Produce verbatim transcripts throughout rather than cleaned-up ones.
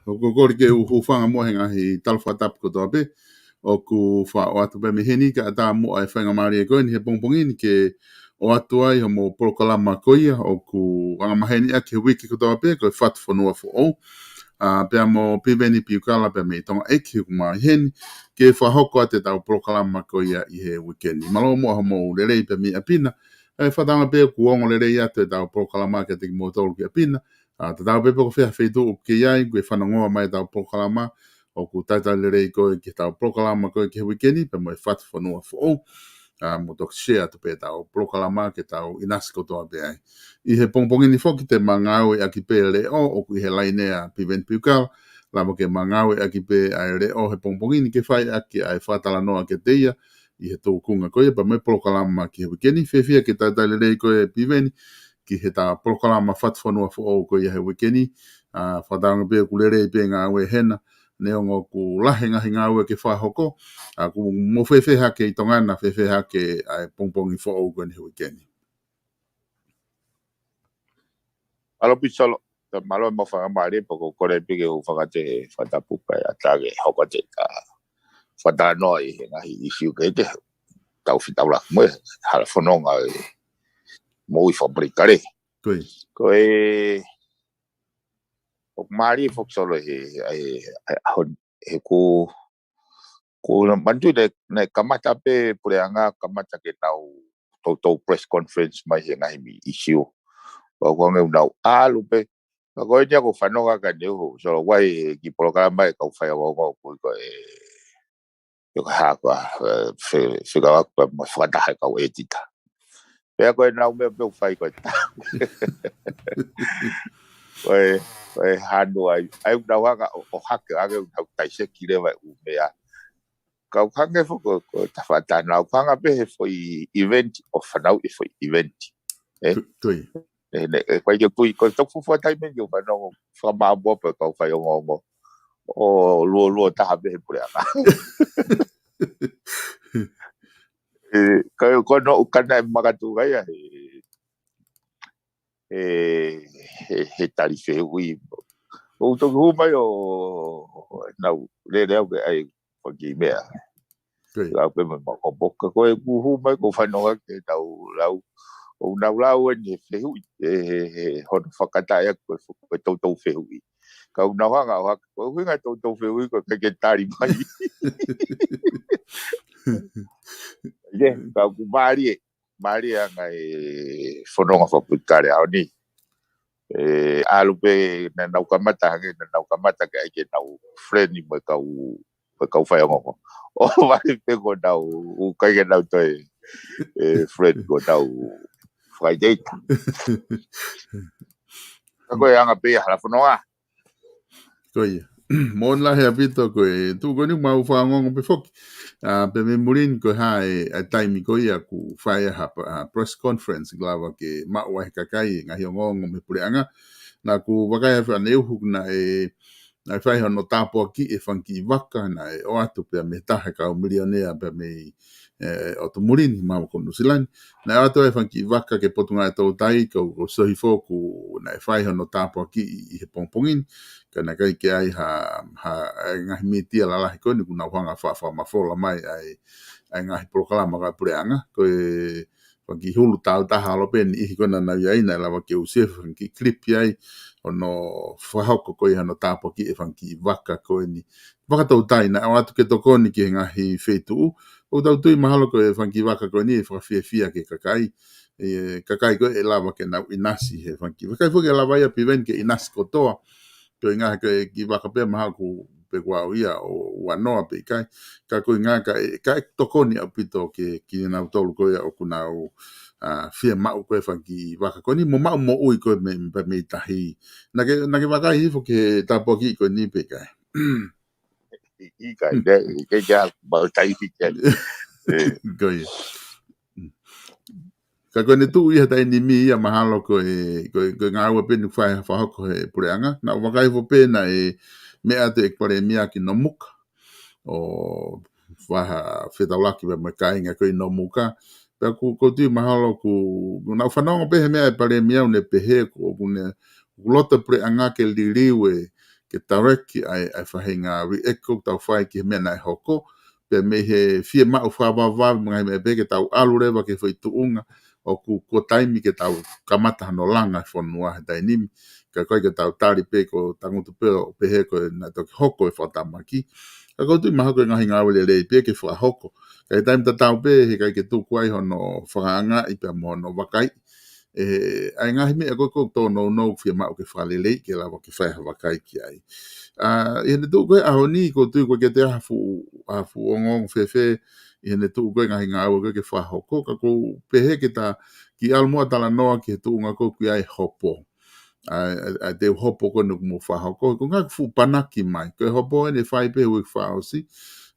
ʻOku ou kole ke u hūfanga muʻa he ngaahi tala fakatapu kotoa pē ʻoku faʻa ʻoatu pē mei heni, kae ʻatā muʻa e faingamālie ko eni he pongipongi ni ke ʻoatu ai hoʻomou polokalama ko ia ʻoku angamaheni ʻaki he uike kotoa pē, ko e Fatu Fonua Foʻou. ʻA, pea mo Piveni Piukala pea mei Tonga ʻEiki ʻoku mai heni ke fakahoko atu ʻetau polokalama ko ia ʻi he uike ni. Mālō muʻa hoʻomou lelei pea mei ʻapi na. ʻE, fakatauange pē ʻoku ongo lelei atu ʻetau polokalama kiate kimoutolu ki ʻapi na. ʻA, tatau ai pē pe ko fē ha feituʻu ʻoku ke ʻi ai, ʻoku ke fanongoa mai ʻetau polokalama, ʻoku talitali lelei koe ki heʻetau polokalama ko ia ki he uike ni, pea mo e Fatu Fonua Foʻou. ʻA, mou toki share atu pē ʻetau polokalama ke tau ʻinasi kotoa pē ai. ʻI he pongipongi ni foki te ma ngāueʻaki pē leʻo ʻoku ʻi he laine ʻa Piveni Piukala, lava ke ma ngāueʻaki pē ʻa e leʻo he pongipongi ni ke fai ʻaki ʻa e fakatalanoa kiate ia ʻi he tūkunga ko ia pea mo e polokalama ki he uike ni. Fiefia ke talitali lelei koe Piveni ki heʻetau polokalama Fatu Fonua Foʻou ko ia he uike ni. ʻA, fakatauange pē ʻoku lelei pē ngāue hena, neongo ʻoku lahi e ngaahi ngāue ke fakahoko. ʻA, ʻoku mou fēfē hake ʻi Tonga na, fēfē hake ʻa e pongipongi foʻou ko eni he uike ni? Mālō Pisolo, ka mālō mo e faingamālie pea ʻoku ou kole pē ke u fakatapu he fakatapu kae ʻatā ke hoko atu ʻetau fakatalanoa ʻi he ngaahi ʻisiū kehekehe, tau fetaulaki mo e hala fononga ʻo e moʻui fakapolitikale. Ko ia. Ko e, ʻoku mālie foki Solo he, he, he ʻaho ni, he ko, ko na mantu ne, ne kamata pē puleʻanga, kamata ke nau toutou press conference mai he ngaahi meʻa ʻisiū. Pea ko ange ʻoku nau ʻalu pē. Ka ko eni ʻoku ou fanongo ka ne uhu, Solo, ʻoku ʻi ai e kiʻi polokalama ʻa e kau faiongoongo ko ē ko e, ʻio ka hā ko ā, ʻe, fe-, fekauʻaki pea mo e fakataha e kau ʻētita. Pea ko ʻenau meʻa pē ʻoku fai ko e ta-, ko e, ko e hanu ai, ʻa ia ʻoku nau hanga ʻo, ʻo hake, hake ʻoku nau taiseki leva e ʻū meʻa. Ka ʻoku hangē foki ko, ko e tafaʻaki naʻa nau hanga pē he foʻi event ʻo fanauʻi e foʻi event. ʻE? Ko, ko ia. ʻE, ne, ʻe, ko e ke pui, ko e toki fuofua taimi eni ke u fanongo, fakamāʻopoʻopo e kau faiongoongo ʻo luo, luo taha pē he puleʻanga. ʻE, ka ko ē ʻoku ou kana e makatuʻunga ia he, he, he, he tali fehuʻi. ʻOku toki hū mai ʻo, ʻo nau lele au ke ʻai faki meʻa. Ko ia. Lau pē mai ma ko poka ko ē ʻoku hū mai ʻoku ou fanongo ki heʻenau lau. ʻOku nau lau eni he fehuʻi, he, he, he hono fakataʻeʻaki ko e fo-, ko e toutou fehuʻi. Ka ʻoku nau hanga ʻo hake, ko e ʻuhinga e toutou fehuʻi ko e ʻikai ke tali mai. ʻIo, ka ʻoku mālie, mālie ʻa e ngaahi fononga fakapolitikale ʻaho ni. ʻE, ʻalu pē naʻa nau kamata hake, naʻa nau kamata ke ʻai ke nau friendly mo e kau, mo e kau faiongoongo. ʻO vale pē kuo nau, ʻoku ʻikai ke nau toe, ʻe, friendly, kuo nau fakaʻeiʻeita. Ka ko e anga pē ia hala fononga. Ko ia. Mālō lahi ʻaupito ko e tuʻu ko eni mau fanongo pē foki. ʻA, pea mei muli ni ko e hā e, ʻa e taimi ko ia ʻoku fai ai ha, ha press conference ke lava ke maʻu ai he kakai e ngaahi ongoongo mei he puleʻanga. Naʻa ku vakai ʻa e fanga ne uhu naʻe, naʻe fai hono tāpuakiʻi e fanga kiʻi vaka naʻe ʻoatu pea mei he taha e kau milionea pea mei ʻe, ʻotu muli ni, māmani ko Nuʻusila ni. Naʻe ʻoatu e fanga kiʻi vaka ki he Potungāue Toutai, ko, ko Sohifo ʻoku naʻe fai hono tāpuakiʻi ʻi he pongipongi ni. Ka naʻe ʻikai ke ʻi ai ha, ha, e ngaahi mītia lalahi ko eni ʻoku nau hanga fa-, fakamafola mai ʻa e, ʻa e ngaahi polokalama ʻa e puleʻanga. Ko e fanga kiʻi hulu tau taha ʻalu pē ni ʻi he ko ē naʻa nau ʻi ai naʻe lava ke u save fanga kiʻi clip ʻi ai hono fakahoko ko ia hono tāpuakiʻi e fanga kiʻi vaka ko eni. Vaka toutai naʻe ʻoatu ke tokoni ki he ngaahi feituʻu. ʻOku tau tui mahalo ko e fanga kiʻi vaka ko eni ʻe fakafiefia ki he kakai. ʻE, kakai ko ē ʻe lava ke nau ʻinasi he fanga kiʻi vaka. ʻIkai foki ʻe lava ia Piveni ke ʻinasi kotoa. Ko e ngaahi ko e kiʻi vaka pē mahalo ʻoku pē kuo ʻi ai ʻo ua noa pe ʻikai. Ka ko e ngaahi ka ʻe, ka ʻe tokoni ʻaupito ke, kinautolu ko ia ʻoku nau, ʻa, fiemaʻu ko e fanga kiʻi vaka ko eni mo maʻu moʻui ko ē mei, mei, mei tahi. Naʻa ke, naʻa ke vakai hifo ki he tāpuakiʻi ko eni pe ʻikai? ʻIkai, ʻikai, ʻikai ke ʻi ai ha mau taimi ke. ʻE. Ko ia. Ka ko eni tuʻu ʻi he taimi ni ia mahalo ko e, ko e, ko e ngāue pē ʻoku fai, fakahoko he puleʻanga. Naʻa ku vakai hifo pē naʻe meʻa atu e ʻEiki Palēmia ki Nomuka ʻo fai ha fetaulaki pea mo e kāinga ko ē ʻi Nomuka. Pea ʻoku, ʻoku ou tui mahalo ʻoku, naʻa ku fanongo pē he meʻa ʻa e Palēmia ʻoku ne pehē ʻoku, ʻoku ne, ʻoku loto e puleʻanga ke liliu e, ke direct ʻa e, ʻa e faʻahinga react ʻoku tau fai ki he meʻa naʻe hoko, pea mei he fiemaʻu fakavavevave mo e ngaahi meʻa pehē ke tau ʻalu leva ki he foʻi tuʻunga ʻoku, ko e taimi ke tau kamata hano langa e fonua he taimi ni, ka ʻoku ʻikai ke tau tali pē ʻo tangutu pē ʻo pehē ko e naʻe toki hoko e fakatamaki. Ka ʻoku ou tui mahalo ko e ngaahi ngāue lelei pē ke fakahoko. Ka ʻi he taimi tatau pē, heʻikai ke tuku ai hono fakaangaʻi pea mo hono vakai. ʻE, ʻa e ngaahi meʻa ko ē ʻoku tōnounou fiemaʻu ke fakaleleiʻi ke lava ke fai ha vakai ki ai. ʻA, ʻi heʻene tuʻu ko ē ʻaho ni, ʻoku ou tui ʻoku ʻikai ke toe ʻi ai ha fuʻu, ha fuʻu ongoongo fēfē, ʻi heʻene tuʻu ko ē ngaahi ngāue ko ē ke fakahoko, ka ʻoku ou pehē ke ta kiʻi ʻalu muʻa ʻo talanoa ki he tuʻunga ko ē ʻoku ʻi ai e hopo. ʻA, ʻa, ʻa e teu hopo ko ē ʻoku mou fakahoko. Ko e ngaahi fuʻu panaki mai. Ko e hopo eni ʻe fai pē he uike fakaʻosi.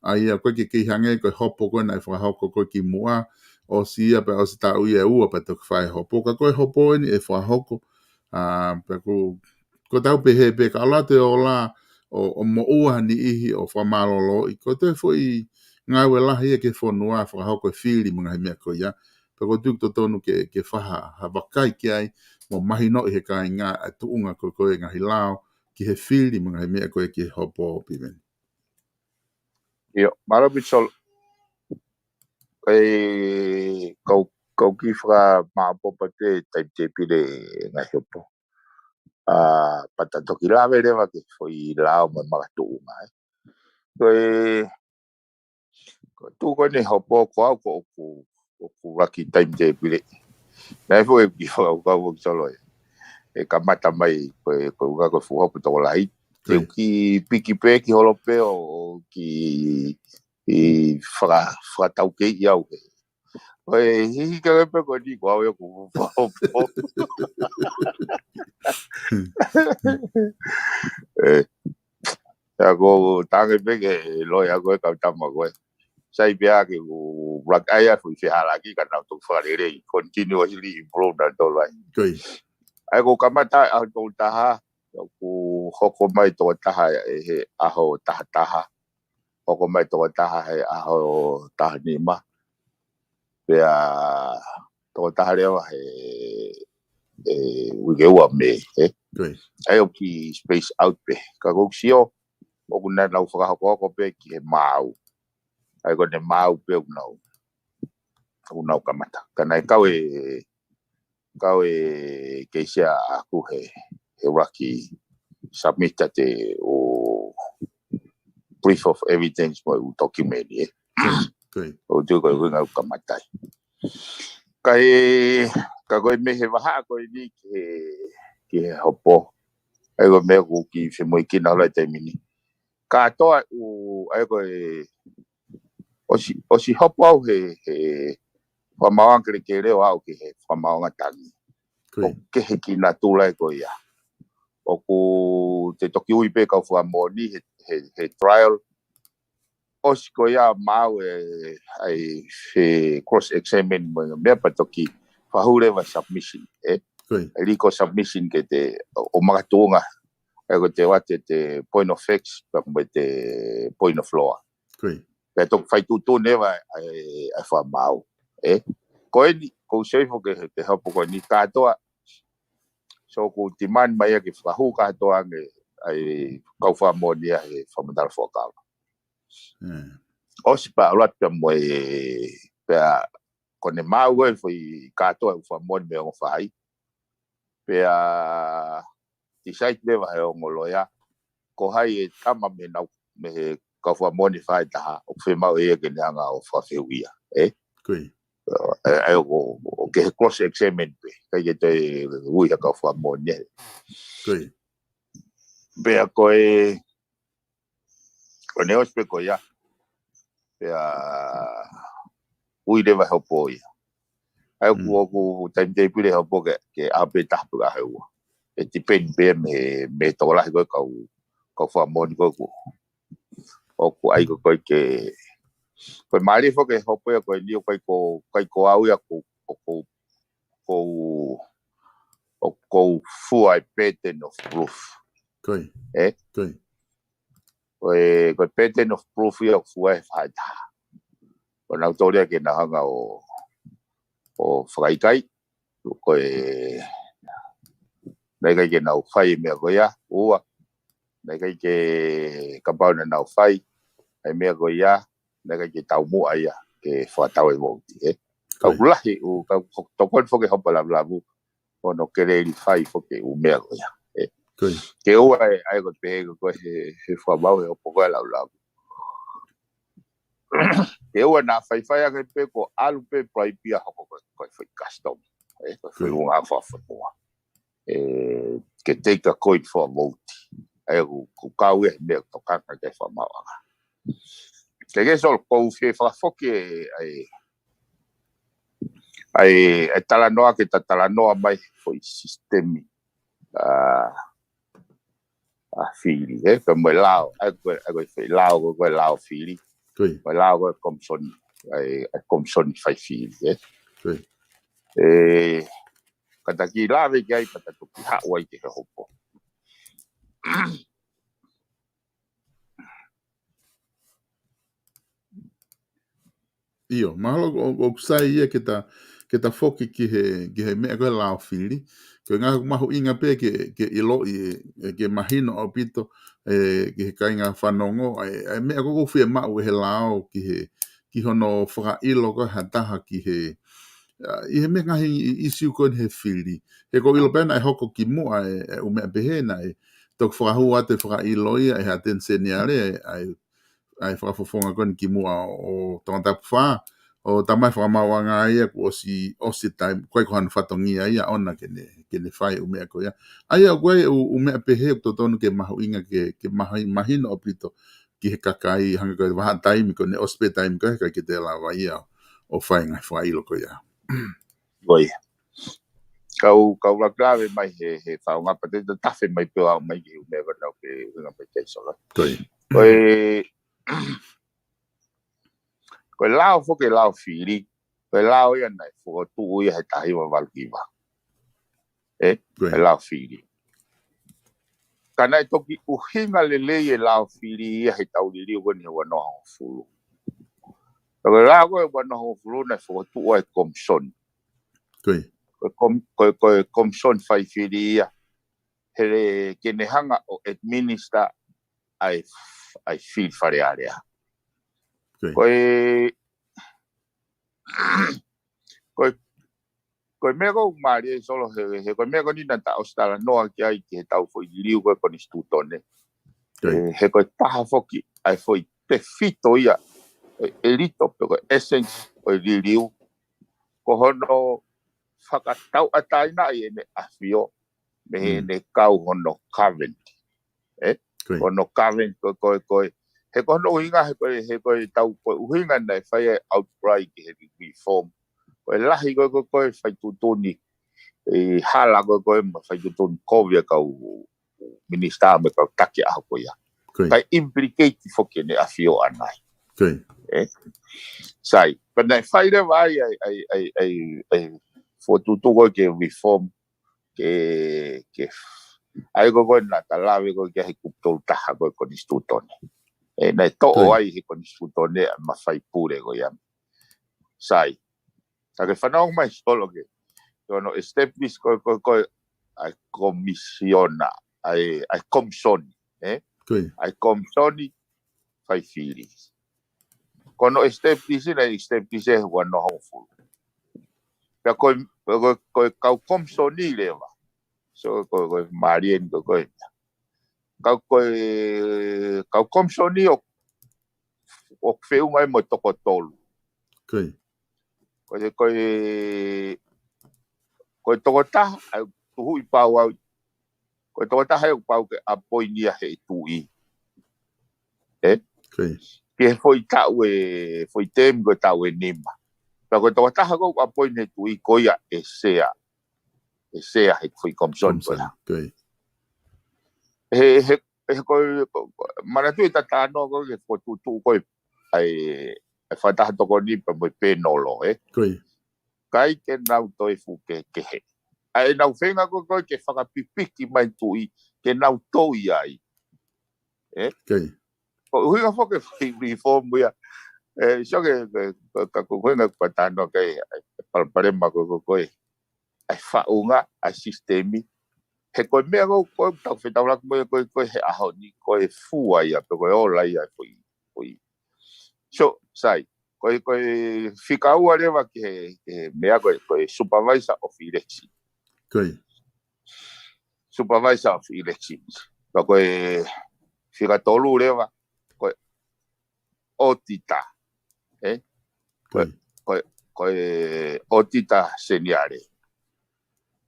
ʻA ia ʻoku ʻikai ke kei hangē ko e hopo ko ē naʻe fakahoko ko ē kimuʻa. ʻOsi ia pea ʻosi taʻu ia ʻe ua pea toki fai e hopo. Ka ko e hopo eni ʻe fakahoko. ʻA, pea ʻoku, ʻoku tau pehē pē ka ʻalu atu e ola ʻo, ʻo moʻua ha niʻihi ʻo fakamālōlōʻi. Ko e toe foʻi ngāue lahi ia ki he fonua fakahoko e fili mo e ngaahi meʻa ko ia. Pea ʻoku ou tui ʻoku totonu ke, ke fai ha vakai ki ai, mo mahinoʻi he kāinga ʻa e tuʻunga ko ē ʻo e ngaahi lao, ki he fili mo e ngaahi meʻa ko ē ki he hopo, Piveni. ʻIo, mālō Pisolo. ʻE, kau, kau kiʻi fakamāʻopoʻopo atu e taimi tēpile e ngaahi hopo. ʻA, pea ta toki lave leva ki he foʻi lao mo e makatuʻunga, ē. Ko e, ko e tuʻu ko eni e hopo ko au ko ʻeku, ʻeku ʻuluaki taimi tēpile. Naʻe foʻi kiʻi fakakaukau ʻo Pisolo ē. ʻE kamata mai ko e, ko e ʻuhinga ko e fuʻu hopo tokolahi. Te u kiʻi piki pē kiʻi holo pē ʻo, ʻo kiʻi, kiʻi faka-, fakataukeiʻi au he. Ko e hiki ka pē ko eni ko au ʻeku fuʻu hopo. ʻE, ʻa ko u tangi pē ki he loea ko ē kau tama ko ē. Sai pē ʻa ke u black eye ʻa e fuʻu fehālaaki ka nau toki fakalelei. Continuously improve nautolu ai. Ko ia. ʻA ia ko u kamata ʻaho tolu taha, ʻoku hoko mai toko taha ʻi he ʻaho taha taha. Hoko mai toko taha he ʻaho taha nima. Pea toko taha leva he, he uike ua mei, ē. Ko ia. ʻA ia ʻoku kiʻi space out pē. Ka ʻoku ou sio, ʻoku nau, nau fakahokohoko pē ki he maau. ʻA ia ko ʻene maau pē ʻoku nau, ʻoku nau kamata. Ka naʻe kau e, kau e keisi ʻaʻaku he, he ʻuluaki submit ʻa e ʻū brief of evidence mo e ʻū document, ē. Ko ia. ʻOku ou tui ko e ʻuhinga ʻoku kamata ai. Ka e, ka ko e mei he vahaʻa ko eni ki he, ki he hopo. ʻA ia ko e meʻa ʻoku ou kiʻi femoʻuekina holo he taimi ni. Kātoa ʻū, ʻa ia ko e, ʻosi, ʻosi hopo au he, he fakamaauʻanga kelekele ʻo aʻu ki he fakamaauʻanga tangi. Ko ia. ʻOku kehe ki natula ē ko ia. ʻOku te toki ui pē kau fakamoʻoni he, he, he trial. ʻOsi ko ia maau e, ʻai he cross examine mo e meʻa pea toki fakahū leva submission, ē? Ko ia. ʻA e legal submission ke te, ʻo, ʻo makatuʻunga. ʻA ia ko e te ʻoatu e te point of facts, pea mo e te point of law. Ko ia. Pea toki fai tuʻutuʻuni leva ʻa e, ʻa e fakamaau, ē? Ko eni, ʻoku ou sio hifo ki he, ki he hopo ko eni kātoa. So ʻoku demand mai ia ke fakahū kātoa ange ʻa e kau fakamoʻoni ʻa e fakamatala fuakava. ʻOsi pea ʻalu atu pea mo e, pea ko ʻene maau ko ē foʻi kātoa ʻū fakamoʻoni mei he ongo fai. Pea decide leva he ongo loea, ko hai e tama mei he nau, mei he kau fakamoʻoni fai taha, ʻoku fiemaʻu ʻe ia ke ne hanga ʻo fakafehuʻia, ē? Ko ia. ʻE, ʻe, ʻo, ʻo kehe cross examine pē, ʻikai ke toe ui ha kau fakamoʻoni, ē? Ko ia. Pea ko e, ko ʻene ʻosi pē ko ia. Pea ui leva he hopo ia. ʻA ia ʻoku, ʻoku taimi tēpile he hopo ke, ke ʻaho pē taha pe ko e ʻaho ua. ʻE depend pē mei, mei he tokolahi ko ē kau, kau fakamoʻoni ko ē ʻoku, ʻoku ʻai ko ē ke, ko e mālie foki e hopo ia ko eni ʻoku ʻikai ko, ʻikai ko au ia ʻoku, ʻoku, ʻoku, ʻoku fua e burden of proof. Ko ia. Ē? Ko ia. Ko e, ko e burden of proof ia ʻoku fua he fai taha. Ko nautolu ia ke nau hanga ʻo, ʻo fakaʻikaiʻi. Ko e, naʻe ʻikai ke nau fai e meʻa ko ia, ua. naʻe ʻikai ke, kapau naʻa nau fai ʻa e meʻa ko ia, naʻe ʻikai ke taumuʻa ia ke fakatau e vouti, ē. Ka ʻoku lahi, ʻoku, ka ʻoku tokoni foki e hopo lavulavu, ʻo ne clarify foki e ʻū meʻa ko ia, ē. Ke ʻoua ʻe, ʻai ko e pehē ko e he, he fakamaau he hopo ko e lavulavu. Ke ʻoua naʻa faifai ange pē ko e ʻalu pē bribe ia hoko ko e, ko e foʻi custom, ē, ko e foʻi ʻū ngāue fakafonua. Ē, ke take a coin for a vote. ʻA ia ʻoku, ʻoku kau ia he meʻa ʻoku tokanga ki ai e fakamaauʻanga. Ke ke solo ʻoku ou fie fakafoki e, ʻa e, ʻa e, ʻa e talanoa ke ta talanoa mai he foʻi sisitemi, ʻa, ʻa fili, ē, pea mo e lao, ʻa e ko e, ʻa e ko e foʻi lao, ko e, ko e lao fili. Mo e lao ko e komisoni, ʻa e, ʻa e komisoni fai fili, ē. Ē, ka ta kiʻi lave ki ai, ka ta toki haʻu ai ki he hopo. ʻIo, mahalo ʻoku, ʻoku sai ia ke ta, ke ta foki ki he, ki he meʻa ko e lao fili. Ko e ʻuhinga ʻoku mahuʻinga pē ke, ke ʻiloʻi, ē, ke mahino ʻaupito, ē, ki he kāinga fanongo, ʻa e, ʻa e meʻa ko ē ʻoku fiemaʻu ʻe he lao ki he, ki hono fakaʻilo ko ē ha taha ki he, ʻa, ʻi he meʻa ngaahi ʻi, ʻisiū ko eni he fili. He ʻoku ou ʻilo pē naʻe hoko kimuʻa e, e ʻū meʻa pehē naʻe toki fakahū atu e fakaʻilo ia ʻe he ʻAteni Seniale, ʻa e, ʻa e fakafofonga ko eni kimuʻa ʻo, ʻo Tongatapu fā, ʻo talamai e fakamaauʻanga ia kuo ʻosi, ʻosi e taimi, ʻoku ʻikai ko hano fatongia ia ʻoʻona ke ne, ke ne fai e ʻū meʻa ko ia. ʻA ia ʻoku ʻi ai e ʻū, ʻū meʻa pehē ʻoku totonu ke mahuʻinga ke, ke mahi-, mahino ʻaupito ki he kakai, hangē ko e vahaʻa taimi ko ē naʻe ʻosi pē taimi ko ē he ʻikai ke toe lava ia ʻo fai e ngaahi fakaʻilo ko ia. Ko ia. Kau, kau laklave mai he, he faʻunga pea te ta tafe mai pē ʻo aʻu mai ki he ʻū meʻa ko ena ʻoku ke ʻuhinga mai ki ai, Solo. Ko ia. Ko e, ko e lao foki e lao fili, ko e lao ia naʻe fokotuʻu ia he taha hiva valu hiva. Ē, ko ia. E lao fili. Ka naʻe toki ʻuhinga lelei e lao fili ia he taʻu liliu ko eni he ua noa hongofulu. Ka ko e lao ko ē ua noa hongofulu naʻe fokotuʻu ai e komisoni. Ko ia. Ko e kom-, ko e, ko e komisoni fai fili ia. He ke ne hanga ʻo administer ʻa e, ʻa e fili Fale Alea. Ko ia. Ko e, ko e, ko e meʻa ko ē ʻoku mālie, Solo, he, he ko e meʻa ko eni naʻa ta ʻosi talanoa ki ai ki he taʻu foʻi liliu ko ē konisitūtone. Ko ia. Ē, he ko e taha foki ʻa e foʻi tefito ia, e, e lito pe ko e essence ʻo e liliu. Ko hono fakatauʻatāinaʻi ʻene ʻafio mei heʻene kau hono covenant. Ē? Ko ia. Hono covenant ko e, ko e, ko e. He ko hono ʻuhinga, he ko e, he ko e taʻu ko e ʻuhinga naʻe fai ai e outcry ki he reform. Ko e lahi ko e, ko e, ko e fai tuʻutuʻuni, e hala ko e, ko e, mo e fai tuʻutuʻuni kovi ʻa e kau minisitā mo e kau taki ʻaho ko ia. Ko ia. Kae implicate foki ʻene ʻafio ʻana ai. Ko ia. Ē? Sai, pea naʻe fai leva ai, ai, ai, ai, ai, ai, fokotuʻutuʻu ko ē ke reform, ke, ke, ʻa ia ko ē ko ē naʻa ta lave ko ē ki ai he kupu tolu taha ko ē konisitūtone. Ē, naʻe toʻo ai he konisitūtone ʻa e mafai pule ko ia. Sai. Ka ke fanongo mai, Solo, ki he, ki hono establish ko ē, ko ē, ko ē ʻa e komisiona, ʻa e, ʻa e komisoni, ē? Ko ia. ʻA e komisoni fai fili. Ko hono establish, naʻe establish he ua noa hongofulu. Pea ko e, ko e, ko e kau komisoni leva. So, ko e, ko e mālie eni ko e, ko e. Kau ko e, kau komisoni ʻoku, ʻoku feʻunga ai mo e toko tolu. Ko ia. Ko e, ko e, ko e tokotaha, ʻa e tuhuʻi pau au, ko e tokotaha ʻoku pau ke appoint ia he tuʻi. Ē? Ko ia. Ki he foʻi taʻu ē, foʻi term ko e taʻu ʻe nima. Pea ko e tokotaha ʻoku appoint he tuʻi ko ia ʻe sea. ʻE sea he foʻi komisoni ko ia. Komisoni, ko ia. He, he, he ko e, ko, ko, manatuʻi ʻeta talanoa ko ē ki he fokotuʻutuʻu ko ē ʻa e, ʻa e fakataha tokoni pea mo e pēnolo, ē? Ko ia. ʻIkai ke nau toe fuʻu kehekehe. ʻA ʻenau feinga ko ē, ko ē ke fakapipiki mai tuʻi, ke nau tō ia ai. Ē? Ko ia. Ko e ʻuhinga foki e foʻi reform ia. Ē, sio ki he, ki he, ki he, ki he ʻuhinga ko ē ʻeta talanoa ki ai, ʻa e palopalema ko ē, ko ē, ko ē. ʻA e faʻunga, ʻa e sisitemi, He ko e meʻa ko ē ʻoku tau fetaulaki mo ia ko ē, ko ē he ʻaho ni, ko e fua ia, pe ko e ola ia, ko e, ko e. So, sai, ko e, ko e fika ua leva ki he, ki he meʻa ko e, ko e supervisor of election. Ko e. Supervisor of election. Pea ko e fika tolu leva, ko e auditor. Eh? Ko e, Ko e. ko e, ko e auditor senior.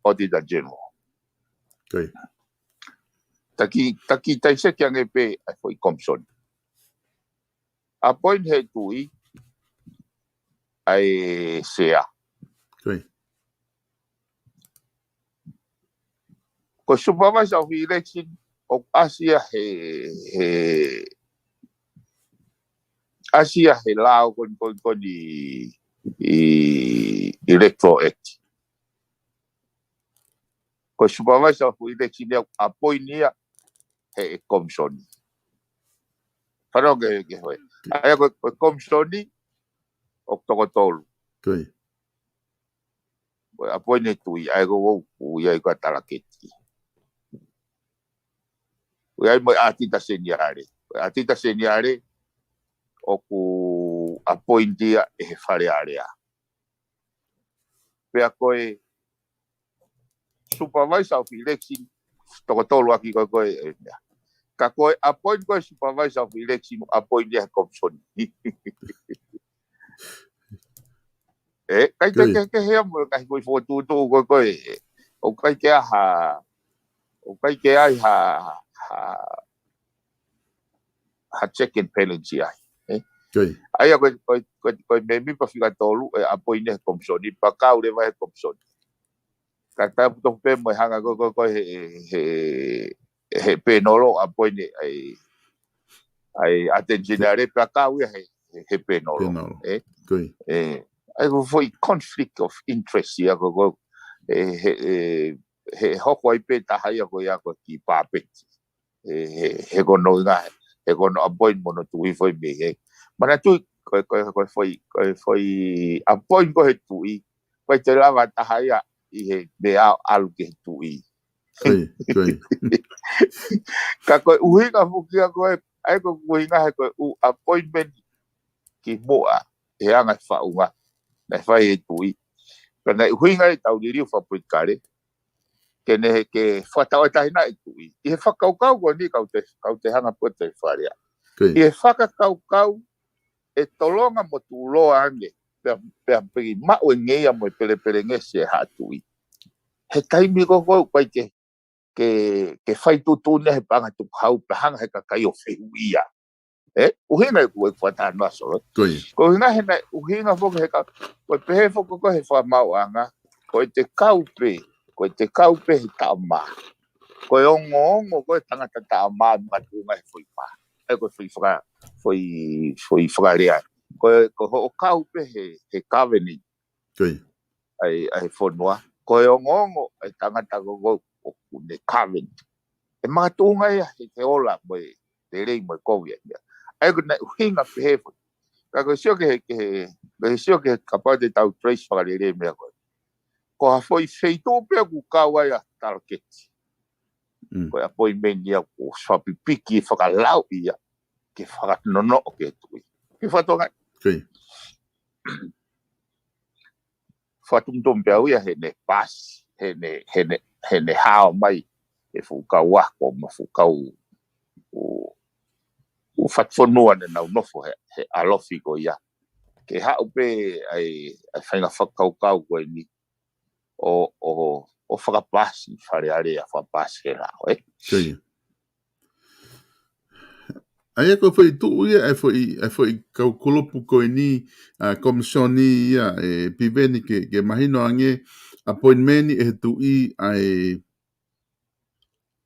Auditor General. Ko e. Taki, taki taiseki ange pē ʻa e foʻi komisoni. Appoint he tuʻi ʻa e sea. Ko e. Ko e supervisor of election, ʻoku ʻasi ia he, he, ʻasi ia he lao ko eni, ko eni, ko eni ʻi, ʻi Electoral Act. Ko e supervisor of election ia ʻoku appoint ia he komisoni. Fano ke, ke hoe. ʻA ia ko, ko e komisoni ʻoku toko tolu. Ko e. Ko e appoint he tuʻi, ʻa ia ko ʻoku, ʻoku ʻi ai ko e talaketi. ʻOku ʻi ai mo e auditor senior. Ko e auditor senior ʻoku appoint ia ʻe he Fale Alea. Pea ko e supervisor of election, toko tolu ʻaki ko e, ko e, eh, meʻa. Ka ko e appoint ko e supervisor of election, appoint ia he komisoni. Eh, kai Ko e. ke, ke, ke hea mo, kai ko e fokotuʻutuʻu ko e, ko e, eh, ʻoku ʻikai ke ʻi ai ha, ʻoku ʻikai ke ʻi ai ha, ha, ha check and balance ai. Eh? Ko e. ʻA ia ko e, ko e, ko e, ko e mēmipa fika tolu ʻe appoint he komisoni, pea kau leva he komisoni. Ka tapu tofu pē mo e hanga ko, ko, ko he, he, he pēnolo appoint ʻa e, ʻa e attorney general pea kau ia he, he, he pēnolo. Pēnolo. Eh? Ko e. Eh, ʻa ia ko e foʻi conflict of interest ia ko, ko, eh, he, eh, he hoko ai pē taha ia ko ia ko e kiʻi pāpeti. He, he, he ko hono ʻuhinga, he ko hono appoint mo hono tuʻi foʻi mei he. Manatuʻi, ko e, ko e, ko e foʻi, ko e foʻi appoint ko e he tuʻi, ʻoku ʻikai te lava taha ia ʻi he meʻa ʻo ʻalu ki he tuʻi. Ko e, ko e. Ka ko e ʻuhinga foki ia ko e, ʻa ia ko e ʻuhinga he ko e ʻū appointment kimuʻa, he anga e faʻunga, naʻe fai he tuʻi. Pea naʻe ʻuhinga ʻetau liliu fakapolitikale, ke ne, ke fakatauʻatāina e tuʻi. ʻI he fakakaukau ko eni kau te, kau te hanga pē ʻo te farea. Ko e. ʻI he fakakaukau ʻe tolonga mo tuʻuloa ange, pea, pea piki maʻu e ngeia mo e pelepelengesi e haʻa tuʻi. He taimi ko ē ʻoku ʻikai ke, ke, ke fai tuʻutuʻuni he paʻanga tukuhau, pea hanga he kakai ʻo fehuʻia. Eh, ʻuhinga ʻeku, ʻeku fakatātā noa solo. Ko e. Ko e ʻuhinga he naʻe, ʻuhinga foki he ka, ko e pehē foki ko e he fakamaauʻanga, ko e te kau pē, ko e te kau pē he taʻamā. Ko e ongoongo, ko e tangata taʻamā, makatuʻunga he foʻi mā. ʻA ia ko e foʻi faka-, foʻi, foʻi fakalea. Ko e, ko hoʻo kau pē he, he governing. Ko e. ʻA e, ʻa e fonua. Ko e ongoongo, ʻa e tangata ko ē ʻoku ne govern. ʻE makatuʻunga ia he, he ola mo e lelei mo e kovi ia. ʻA ia ko e naʻe ʻuhinga pehē foki. Ka ko e sio ki he, ki he, ko e sio ki he kapau te tau trace fakalelei meʻa ko ē. Ko ha foʻi feituʻu pē ʻoku kau ai ʻa e talaketi. Mm. Ko e appointment ia ʻoku fakapipiki fakalauʻi ia ke fakanonoʻo ki he tuʻi. Ke fakatokangaʻi. Ko e. Fakatumutumu pē au ia heʻene paasi, heʻene, heʻene, heʻene hao mai e fuʻu kau ako mo e fuʻu kau ʻū, ʻū fatufonua naʻa nau nofo he, he ʻalofi ko ia. Ke haʻu pē ʻa e, ʻa e faʻahinga fakakaukau ko eni ʻo, ʻo, ʻo fakapaasi Fale Alea, fakapaasi he lao, eh? Ko ia. ʻA ia ko e foʻi tuʻu ia, ʻa e foʻi, ʻa e foʻi kau kulupu ko eni, ʻa e komisoni ia, ʻe Piveni ke, ke mahino ange, appointment ʻe he tuʻi ʻa e,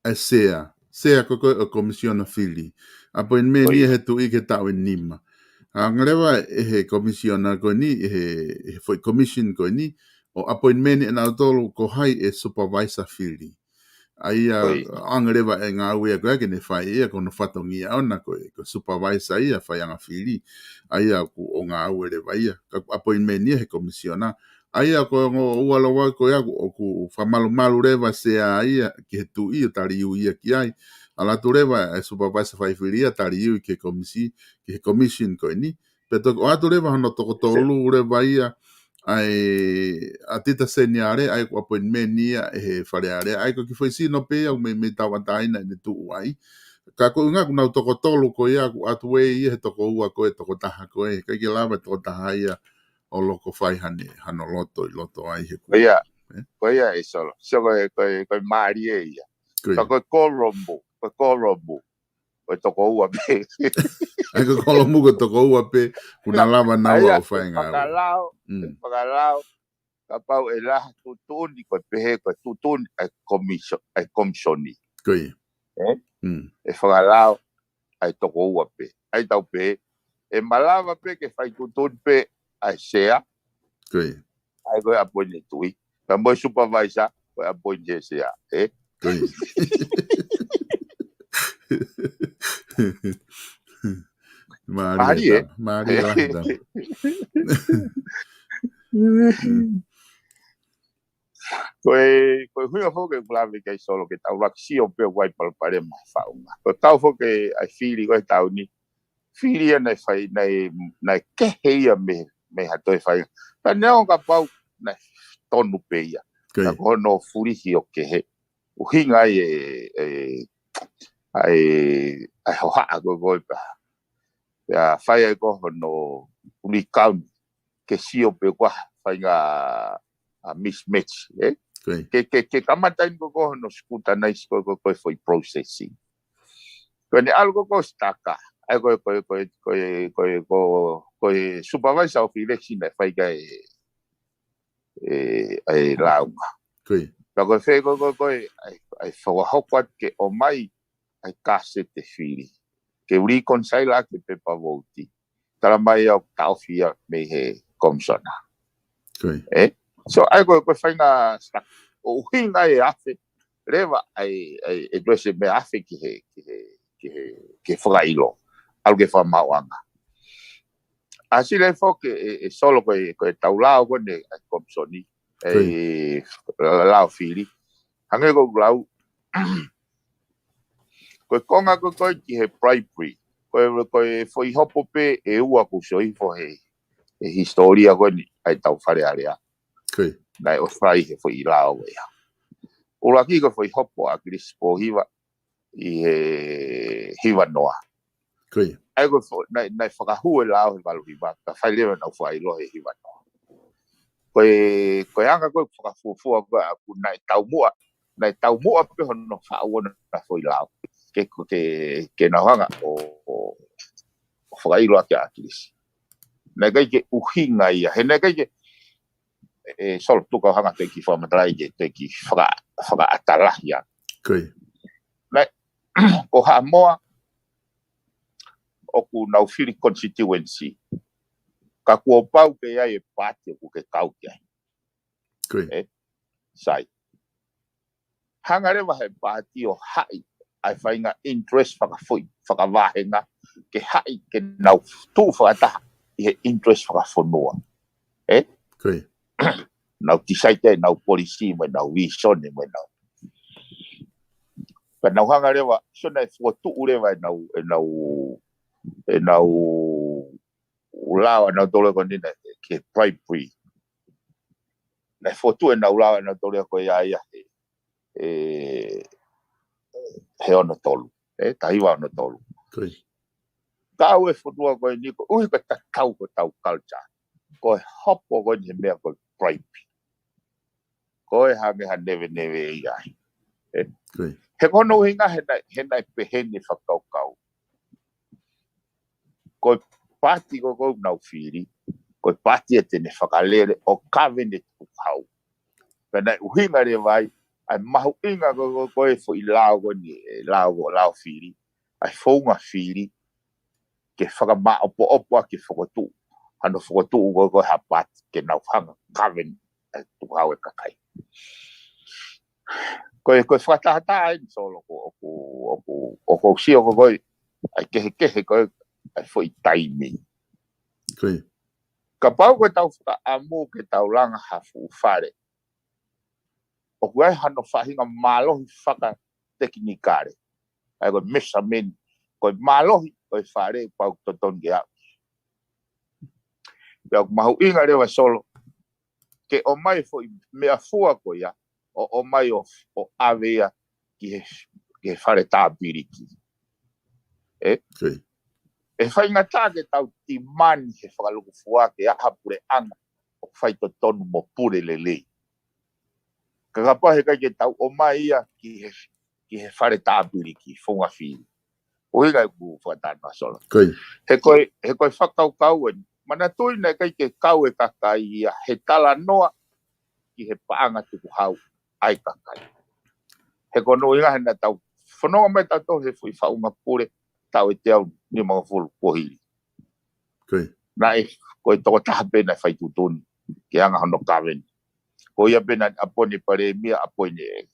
ʻa e sea. Sea ko ē ʻo e komisiona fili. Appointment ia he tuʻi ke taʻu ʻe nima. Hanga leva ʻe he komisiona ko eni, ʻe he, ʻe he foʻi commission ko eni, ʻo appointment ʻe nautolu ko hai ʻe supervisor fili. ʻA ia, hanga leva ʻe ngāue ia ko ia ke ne fai ia ko hono fatongia ʻona ko e, ko e supervisor ia faiʻanga fili. ʻA ia ʻoku ʻo ngāue leva ia. Ka ʻoku appointment ia he komisiona. ʻA ia ko e ongo ua lava ko ia ʻoku, ʻoku fakamalumalu leva Sea ia ki he tuʻi ʻo taliui ia ki ai. ʻAlu atu leva e supervisor faifili ia taliui ki he komisi, ki he commission ko eni. Pea toki ʻoatu leva hono toko tolu leva ia ʻa e ʻAtita Seniale, ʻa ia ko e appointment ia ʻe he Fale Alea, ʻa ia ko e kiʻi foʻi sino pē ia ʻoku meimei tauʻatāina ʻene tuʻu ai. Ka ko e ʻuhinga ʻoku nau toko tolu ko ia, ʻoku ʻoatu ē ia he toko ua ko e toko taha ko e, ʻikai ke lava e toko taha ia ʻo loko fai hane, hano loto ʻi loto ai he Ko ia, ē? Ko ia ē Solo. So ko e, ko e, ko e mālie ia. Ko ia. Ka ko e kolomu, ko e kolomu, ko e toko ua pē. ʻA ia ko e kolomu ko e toko ua pē, ʻoku na lava naua ʻo fai ngāue. Fakalao, Mm. fakalao, kapau ʻe lahi tuʻutuʻuni ko e pehē, ko e tuʻutuʻuni ʻa e komiso-, ʻa e komisoni. Ko ia. Ē? Mm. ʻE fakalao, ʻa e toko ua pē. ʻA ia tau pē, ʻe malava pē ke fai tuʻutuʻuni pē ʻa e Sea. Ko ia. ʻA ia ko e appoint ʻe he tuʻi. Ka mo e supervisor, ko e appoint ʻe he Sea. Ē? Ko ia. Mālie Mālie ē? tā. Mālie lahi tā. Ko e, ko e ʻuhinga foki ʻoku lave ki ai Solo ke tau laka sio pē ʻoku ʻi ai e palopalema he faʻunga. Ko e tau foki ʻa e fili ko e tau ni. Fili ia naʻe fai, naʻe, naʻe kehe ia mei, mei ha toe fai. Ka neongo kapau naʻe tonu pē ia. Ko ia. Ka ko hono fulihi ʻo kehe. ʻUhinga ai e, e, ʻa e, ʻa e hohaʻa ko ē ko ē pea. Pea fai ai ko hono recount ke sio pē ko e hā e faʻahinga ʻa mismatch, ē? Ko ia. Ke, ke, ke kamata eni ko, ko hono scrutinize ko, ko, ko e foʻi processing. Ko ʻene ʻalu ko, ko Staka. ʻA ia ko, ko, ko, ko, ko, ko, ko e supervisor of election naʻe fai ki ai e, e, e lāunga. Ko ia. Pea ko e fē ko, ko, ko e, ʻa e, ʻa e fakahoko atu ke ʻomai ʻa e kasete fili. Ke reconcile ʻaki e pepa vouti. Tala mai ʻoku taʻofi ia mei he komisona. Ko ia. Ē? So, ʻa ia ko, ko e faʻahinga Staka. ʻO ʻuhinga e afe, leva ʻa e, ʻa e, e drese mei afe ki he, ki he, ki he, ki he fakaʻilo. ʻAlu ki he fakamaauʻanga. ʻAsi leva foki e, e Solo ko e, ko e tau lao ko eni ʻa e komisoni. Ko ia. E lao fili. Hangē ko ʻeku lau. Ko e konga ko, ko e ki he bribery. Ko e, ko e foʻi hopo pē ʻe ua ʻoku sio hifo he, he hisitōlia ko eni ʻa e tau Fale Alea. Ko ia. Naʻe ʻosi fai he foʻi lao ia. ʻUluaki ko e foʻi hopo ʻa ʻAkilisi Pōhiva ʻi he hiva noa. Ko ia. ʻA ia ko e fo-, naʻe, naʻe fakahū e lao he valu hiva, ka fai leva ʻenau fakaʻilo he hiva noa. Ko e, ko e anga ko ē fakafuofua ko ē ʻoku naʻe taumuʻa, naʻe taumuʻa pē hono faʻu ʻona foʻi lao. Ke, ke, ke nau hanga ʻo, ʻo, ʻo fakaʻilo ʻaki ʻa ʻAkilisi. Naʻe ʻikai ke ʻuhinga ia, he naʻe ʻikai ke, e, Solo tuku au hanga toe kiʻi fakamatalaʻi ke toe kiʻi faka-, fakaʻatalahi ʻa. Ko ia. Naʻe, ko Haʻamoa, ʻoku nau fili constituency. Ka kuo pau ke ʻi ai e paati ʻoku ke kau ki ai. Ko ia. Ē? Sai. Hanga leva he paati ʻo haʻi ʻa e faʻahinga interest fakafoʻi, fakavāhenga, ke haʻi ke nau tuʻu fakataha ʻi he interest fakafonua. Ē? Ko ia. Nau decide ʻenau policy mo ʻenau vision mo ʻenau. Pea nau hanga leva, so naʻe fokotuʻu leva ʻenau, ʻenau, ʻenau lao ʻanautolu ko eni naʻe ke bribery. Naʻe fokotuʻu ʻenau lao ʻanautolu ko ia ia he, e, he ono tolu, e, taha hiva ono tolu. Ko ia. Ka ʻoku e fokotuʻu ko eni ko, ʻuhi ko e tatau ko e tau culture. Ko e hopo ko eni he meʻa ko e bribe. Ko e hangē ha neveneve ia ai. E? Ko ia. He ko hono ʻuhinga he naʻe, he naʻe pehē ni fakakaukau. Ko e paati ko ē ʻoku nau fili, ko e paati ʻe te ne fakalele ʻo kave ne tukuhau. Pea naʻe ʻuhinga leva ai, ʻa e mahuʻinga ko ē, ko ē, ko e foʻi lao ko eni, e lao, lao fili, ʻa e founga fili, ke fakamāʻopoʻopo ʻaki e fokotuʻu, hano fokotuʻu ko ē, ko ē ha paati, ke nau hanga kave ne tukuhau e kakai. Ko e, ko e fakatahataha eni Solo ʻoku, ʻoku, ʻoku, ʻoku ou sio ko ē, ko e, ʻa e kehekehe ko ē, ʻa e foʻi taimi. Ko ia. Kapau ko e tau fakaʻamu ke tau langa ha fuʻu fale, ʻoku ʻi ai hano faʻahinga mālohi fakatekinikale. ʻA ia ko e measurement, ko e mālohi ko e fale pau totonu ke aʻu. Pea ʻoku mahuʻinga leva Solo, ke ʻomai foʻi meʻafua ko ia, ʻo ʻomai ʻo, ʻo ʻave ia ki he, ki he fale tāpiliki. ʻE? Ē? Ko ia. ʻE faingataʻa ke tau timani he fakalukufua ke ʻi ai ha puleʻanga ʻoku fai totonu mo pule lelei. Ka kapau he ʻikai ke tau ʻomai ia ki he, ki he fale tāpiliki, founga fili. ʻUhinga ʻeku fakatātā Solo. Ko ia. He ko e, he ko e fakakaukau eni. Manatuʻi naʻe ʻikai ke kau e kakai ia he talanoa ki he paʻanga tukuhau ʻa e kakai. He ko hono ʻuhinga he naʻa tau fononga mai tautolu he foʻi faʻunga pule taʻu ʻe teau nimangofulu kuo hili. Ko ia. Naʻe, ko e tokotaha pē naʻe fai tuʻutuʻuni ke anga hono kaveni. Ko ia pē naʻe appoint e palēmia, appoint e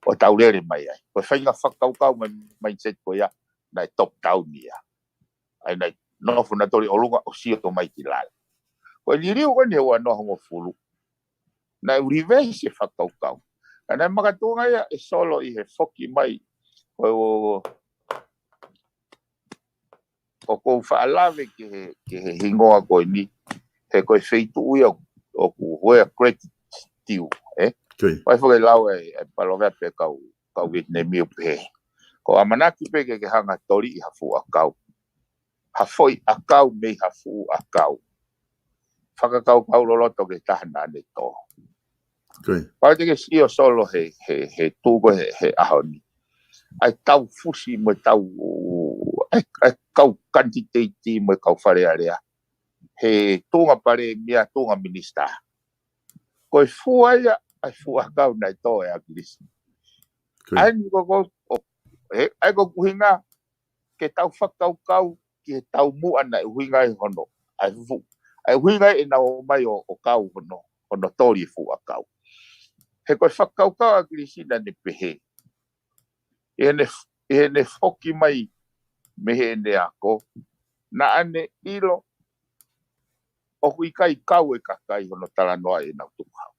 ʻo tau lele mai ai. Ko e faʻahinga fakakaukau mai, mindset ko ia, naʻe top down ia. ʻA ia naʻe nofo nautolu ʻi ʻolunga ʻo sio mai ki lalo. Ko e liliu ko eni he ua noa hongofulu, naʻe reverse e fakakaukau. Ka naʻe makatuʻunga ia ʻe Solo ʻi he foki mai, ko e ʻo, ʻoku ou faʻa lave ki he, ki he hingoa ko eni, he ko e feituʻu ia ʻoku where credit due, ē? Ko ia. Pai foki lau e, e palōveape kau, kau Vietnamese ʻo pehē, ko e ʻamanaki pē ke ke hanga toli ʻi ha fuʻu ʻakau, ha foʻi ʻakau mei ha fuʻu ʻakau, fakakaukau loloto ke taha naʻa ne tō. Ko ia. Pau te ke sio Solo he, he, he tuʻu ko ē he, he ʻaho ni, ʻa e tau fusi mo e tau, ʻa e, ʻa e kau kanititeiti mo e kau Fale Alea he tuʻunga palēmia, tuʻunga minisitā. Ko e fua ia ʻa e fuʻu ʻakau naʻe tō ʻe ʻAkilisi. Ko ia. ʻA ia ko, ko, ʻo, he, ʻa ia ko e ʻuhinga ke tau fakakaukau ki he taumuʻa naʻe ʻuhinga ai hono, ʻa e fuʻu, ʻa e ʻuhinga ai ʻenau ō mai ʻo, ʻo kau hono, hono toli e fuʻu ʻakau. He ko e fakakaukau ʻa ʻAkilisi naʻa ne pehē, ʻi heʻene, ʻi heʻene foki mai mei heʻene ako, naʻa ne ʻilo ʻoku ʻikai kau e kakai hono talanoaʻi ʻenau tukuhau.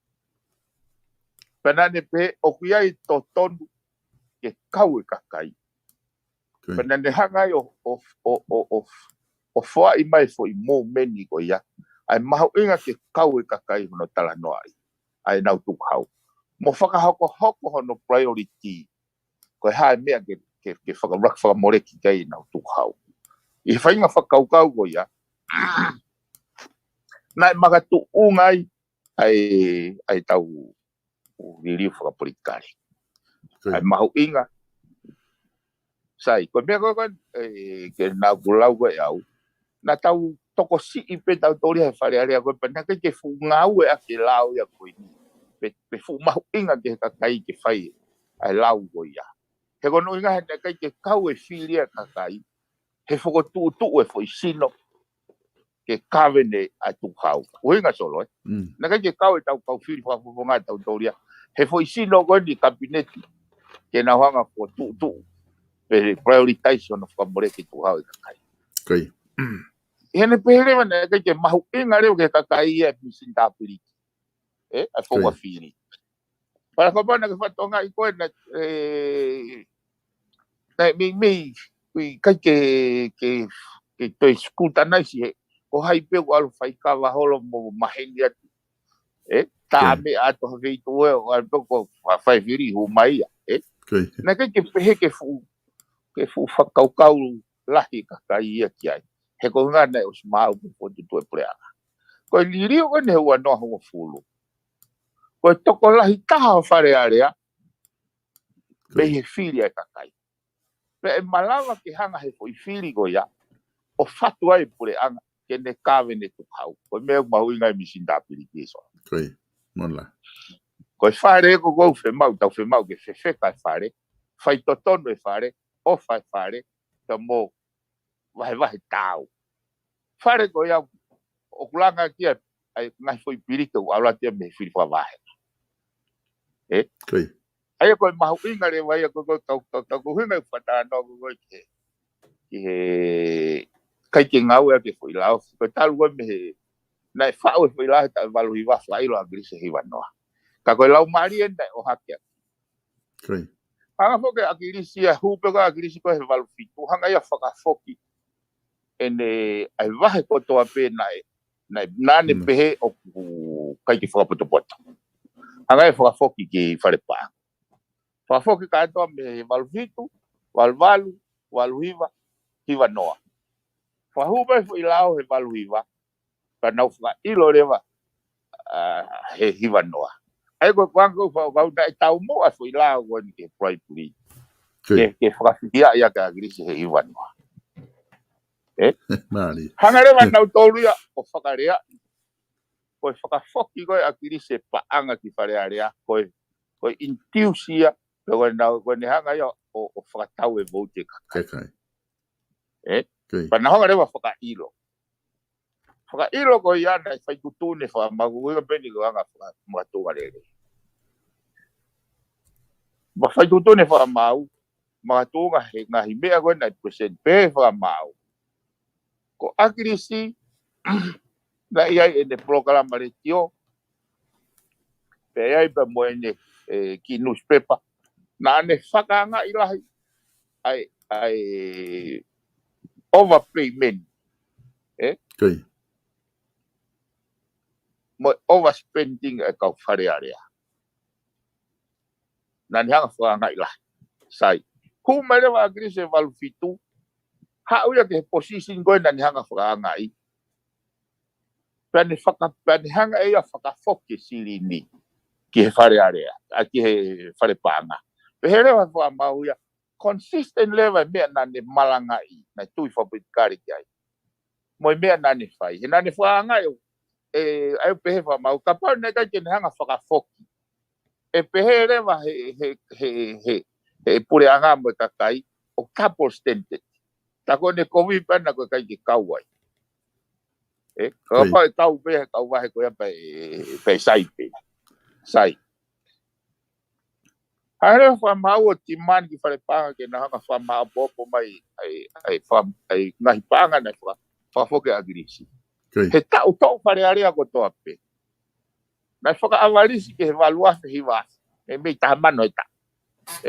Pea naʻa ne pehē ʻoku ʻi ai e totonu ke kau e kakai. Ko ia. Pea naʻa ne hanga ai ʻo, ʻo, ʻo, ʻo, ʻo, ʻo foaʻi mai foʻi movement ko ia, ʻa e mahuʻinga ke kau e kakai hono talanoaʻi ʻa ʻenau tukuhau, mo fakahokohoko hono priority, ko e hā e meʻa ke, ke, ke fakalaka fakamoleki ki ai ʻenau tukuhau. ʻI he faʻahinga fakakaukau ko ia, naʻe makatuʻunga ai ʻa e, ʻa e tau liliu fakapolitikale. Ko ia. ʻA e mahuʻinga. Sai, ko e meʻa ko ē, ko ē, ē, ke naʻa ku lau ko ē ʻe au, naʻa tau tokosiʻi pē tautolu ia he Fale Alea ko ē, pea naʻe ʻikai ke fuʻu ngāueʻaki e lao ia ko eni. Pe, pe fuʻu mahuʻinga ki he kakai ke fai ʻa e lau ko ia. He ko hono ʻuhinga he naʻe ʻikai ke kau e fili ʻa e kakai he fokotuʻutuʻu e foʻi sino ke kavene ʻa e tukuhau. ʻUhinga Solo, ē? Mm. Naʻe ʻikai ke kau e tau kau fili fakafofonga tautolu ia he foʻi sino ko eni kapineti ke nau hanga fokotuʻutuʻu pe prioritize hono fakamoleki e tukuhau e kakai. Ko ia. Heʻene pehē leva naʻe ʻikai ke mahuʻinga leva ki he kakai ia e misini tāpiliki, ē, ʻa e founga fili. Pea kapau naʻa ke fakatokangaʻi ko ē naʻe, ē, naʻe meimei, ʻoku ʻikai ke, ke, ke toe scrutinize he, ko hai pē ʻoku ʻalu faikava holo mo maheni atu. Ē, tā meʻa atu ha feituʻu ē, ʻo ʻalu pē ko ha fai fili hū mai ia, ē. Ko ia. Naʻe ʻikai ke pehē ke fuʻu, ke fuʻu fakakaukau lahi e kakai ia ki ai. He ko e ʻuhinga naʻe ʻosi maʻu ke fokotuʻutuʻu e puleʻanga. Ko e liliu ko eni he ua noa hongofulu, ko e tokolahi taha ʻo Fale Alea, ko ia, mei he fili ʻa e kakai. Pea ʻe malava ke hanga he foʻi fili ko ia ʻo fatu ai e puleʻanga ke ne kavene tukuhau. Ko e meʻa ʻoku mahuʻinga e misini tāpiliki Solo. Ko ia, mola. Ko e fale ko ē ʻoku ou fiemaʻu, tau fiemaʻu ke fefeka e fale, fai totonu e fale, ʻofa e fale, pea mo vahevahe taau. Fale ko ia ʻoku langa ki ai ʻa e ngaahi foʻi piliki ʻoku ʻalu atu ia mei he fili fakavahe. Ē? Ko ia. ʻA ia ko e mahuʻinga leva ia ko ē, ko e kau, kau, kau, ko e ʻuhinga e fakatātā ko ē ki he, ki he, ʻikai ke ngāueʻaki e foʻi lao. Ko e talu ko ē mei he, naʻe faʻu e foʻi lao he taʻu ʻe valu hiva, fakaʻilo ʻa ʻAkilisi he hiva noa. Ka ko e laumālie naʻe ʻohake ʻaki. Ko ia. Hanga foki ʻe ʻAkilisi ia, hū pē ko ē ʻa ʻAkilisi ko ē he valu fitu, hanga ia ʻo fakafoki ʻene, ʻa e vahe kotoa pē naʻe, naʻe, naʻa ne pehē ʻoku ʻikai ke fakapotopoto. Hanga ia ʻo fakafoki ki Falepaʻanga. Fakafoki kātoa mei he valu fitu, valu valu, valu hiva, hiva noa. Fakahū mai e foʻi lao he valu hiva, ka nau fakaʻilo leva, ʻa, he hiva noa. ʻA ia ko e kuanga ko ē ʻoku ou fakakaukau naʻe taumuʻa e foʻi lao ko eni ki he bribery. Ko ia. Ke, ke fakafikiaʻi ʻaki ʻa ʻAkilisi he hiva noa. Ē? Mālie. Hanga leva ʻe nautolu ia ʻo fakalea. Ko e fakafoki ko ē ʻa ʻAkilisi e paʻanga ki Fale Alea, ko e, ko e induce ia, pe ko e nau, ko ʻene hanga ia ʻo, ʻo fakatau e vouti e kakai. Kakai. Ē? Ko ia. Pea nau hanga leva ʻo fakaʻilo. Fakaʻilo ko ia naʻe fai tuʻutuʻuni e fakamaau, ko ia pē eni ko e anga faka-, makatuʻunga lelei. Pea fai tuʻutuʻuni e fakamaau, makatuʻunga he ngaahi meʻa ko ē naʻe present pē he fakamaau. Ko ʻAkilisi, naʻe ʻi ai ʻene polokalama letiō, pea ʻi ai pē mo ʻene, ē, kiʻi newspaper. Naʻa ne fakaangaʻi lahi ʻa e, ʻa e overpayment. Ē? Ko ia. Mo e overspending ʻa e kau Fale Alea. Naʻa ne hanga ʻo fakaangaʻi lahi. Sai. Hū mai leva ʻa ʻAkilisi he valu fitu. Haʻu ia ki he position ko ē naʻa ne hanga ʻo fakaangaʻi. Pea ne faka-, pea ne hanga ʻe ia ʻo fakafoki e silini ki he Fale Alea, ʻa, ki he Falepaʻanga. Pehē leva e fakamaau ia, consistent leva e meʻa naʻa ne malangaʻi, naʻe tui fakapolitikale ki ai. Mo e meʻa naʻa ne fai. He naʻa ne fakaangaʻi, ē, ʻa ia ʻoku pehē e fakamaau, kapau naʻe ʻikai ke ne hanga ʻo fakafoki, ʻe pehē leva he, he, he, he, he puleʻanga mo e kakai, ʻoku double standard. Tā ko ʻene kovi pē ʻana ko e ʻikai ke kau ai. Ē, Ko ia. Kapau ʻe kau pē he kau vahe ko ia pea ʻe, pea ʻe sai pē. Sai. Hanga leva e fakamaau ʻo demand ki Falepaʻanga ke na hanga ʻo fakamaʻopoʻopo mai ʻa e, ʻa e faka-, ʻa e ngaahi paʻanga naʻe faka-, fakafoki ʻe ʻAkilisi. Ko ia. He taʻu toʻo Fale Alea kotoa pē. Naʻe fakaʻavalisi ki he valu afe hiva afe. Meimei taha mano he taʻu.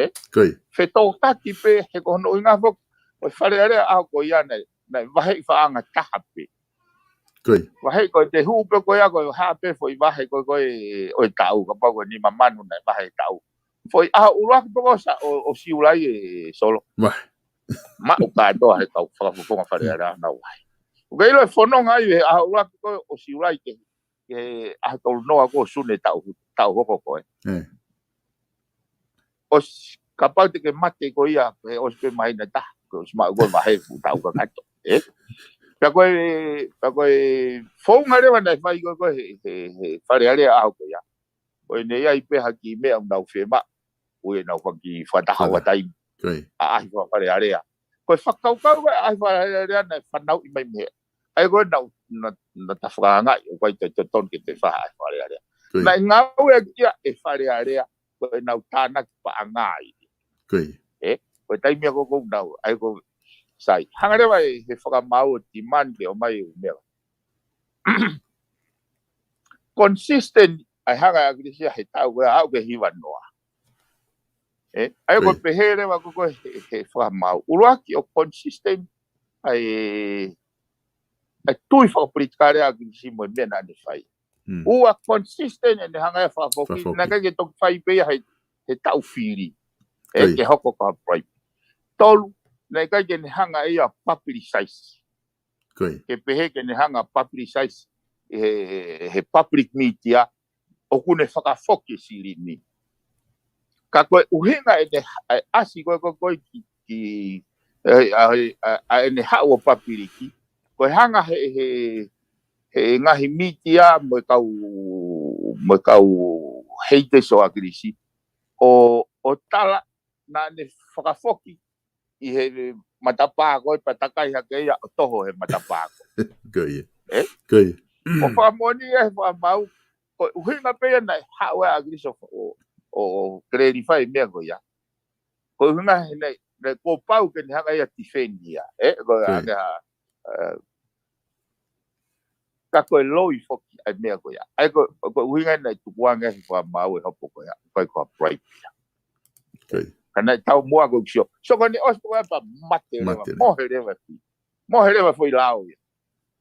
Ē? Ko ia. Fetōkaki pē he ko hono ʻuhinga foki, ko e Fale Alea ʻaho ko ia naʻe, naʻe vaheʻi fakaʻanga taha pē. Ko ia. Vaheʻi ko e te hū pē ko ia ko e hā pē foʻi vahe ko ē ʻo e taʻu, kapau ko e nima mano naʻe vahe he taʻu. Foʻi ʻaho ʻuluaki pē ko ē ʻo, ʻo Siulai ē Solo. Mā. Maʻu kātoa he kau fakafofonga Fale Alea nau vahe. ʻOku ke ʻilo e fononga ia he ʻaho ʻuluaki ko ē ʻo Siulai ki he, ki he ʻaho tolu noa ko ē ʻo Sune taʻu, taʻu hoko ko ē. Ē. ʻOsi, kapau te ke mate ko ia, he ʻosi pē māhina ʻe taha, ko e ʻosi maʻu ko ē vahe fuʻu taʻu kakato. Ē? Pea ko e, pea ko e founga leva naʻe fai ko ē, ko ē he, he, he Fale Alea ʻaho ko ia. Ko ʻene ʻi ai pē ha kiʻi meʻa ʻoku nau fiemaʻu, ʻoku nau faki fakataha Faka- ʻo taimi, Ko ia. ʻaʻahi fakafale alea. Ko e fakakaukau ko ē ʻaʻahi fakafale alea naʻe fanauʻi mai mei he, ʻa ia ko ē naʻa, naʻa, naʻa ta fakaangaʻi, ʻoku ʻikai toe totonu ke toe fai ha ʻaʻahi fakafale alea. Ko ia. Naʻe ngāueʻaki ia ʻe Fale Alea, ko ʻenau tānaki paʻanga ia. Ko ia. Ē? Ko e taimi ia ko ē ʻoku nau, ʻa ia ko e sai. Hanga leva ʻe he fakamaau ʻo demand ke ʻomai e meʻa. Consistent, ʻa e hanga ʻe ʻAkilisi ia he taʻu ko ē ʻo aʻu ki he hiva noa. Ē? ʻA ia ko e Ko ia. pehē leva ko ē ko ē he, he fakamaau. ʻUluaki ʻo consistent, ʻa e, ʻa e tui fakapolitikale ʻa ʻAkilisi mo e meʻa naʻa ne fai. Mm. Ua, consistent ʻene hanga ia ʻo fakafoki, Fakafoki. naʻe ʻikai ke toki fai pē ia he, he taʻu fili. Ē, Ko ia. ke hoko ko ha bribe. Tolu, naʻe ʻikai ke ne hanga ia ʻo publicize. Ko ia. Ke pehē ke ne hanga ʻo publicize he, he public media, ʻoku ne fakafoki e silini. Ka ko e ʻuhinga ʻene, ʻa e ʻasi ko ē, ko ē, ko ē ki, ki, ē, ʻa, ʻa, ʻa ʻene haʻu ʻo papiliki, ko e hanga he, he, he ngaahi media mo e kau, mo e kau haters ʻo ʻAkilisi, ʻo, ʻo tala naʻa ne fakafoki ʻi he matapā ko ē pea takai hake ia ʻo toho he matapā ko ē. Ko ia. Ē? Ko ia. ʻO fakamoʻoni ia he fakamaau, ko e ʻuhinga pē ia naʻe haʻu ai ʻa ʻAkilisi ʻo, ʻo, ʻo clarify e meʻa ko ia. Ko e ʻuhinga he naʻe, naʻe kuo pau ke ne hanga ia ʻo defend ia. Ē? Ko e Ko ia. hanga ha, ē, ka ko e loi foki ʻa e meʻa ko ia. ʻA ia ko, ko e ʻuhinga naʻe tukuange he fakamaau e hopo ko ia, ʻikai ko ha bribe ia. Ka naʻe taumuʻa ko e sio. So ko ʻene ʻosi ko ia pea mate leva, mohe leva e foʻi. Mohe leva e foʻi lao ia.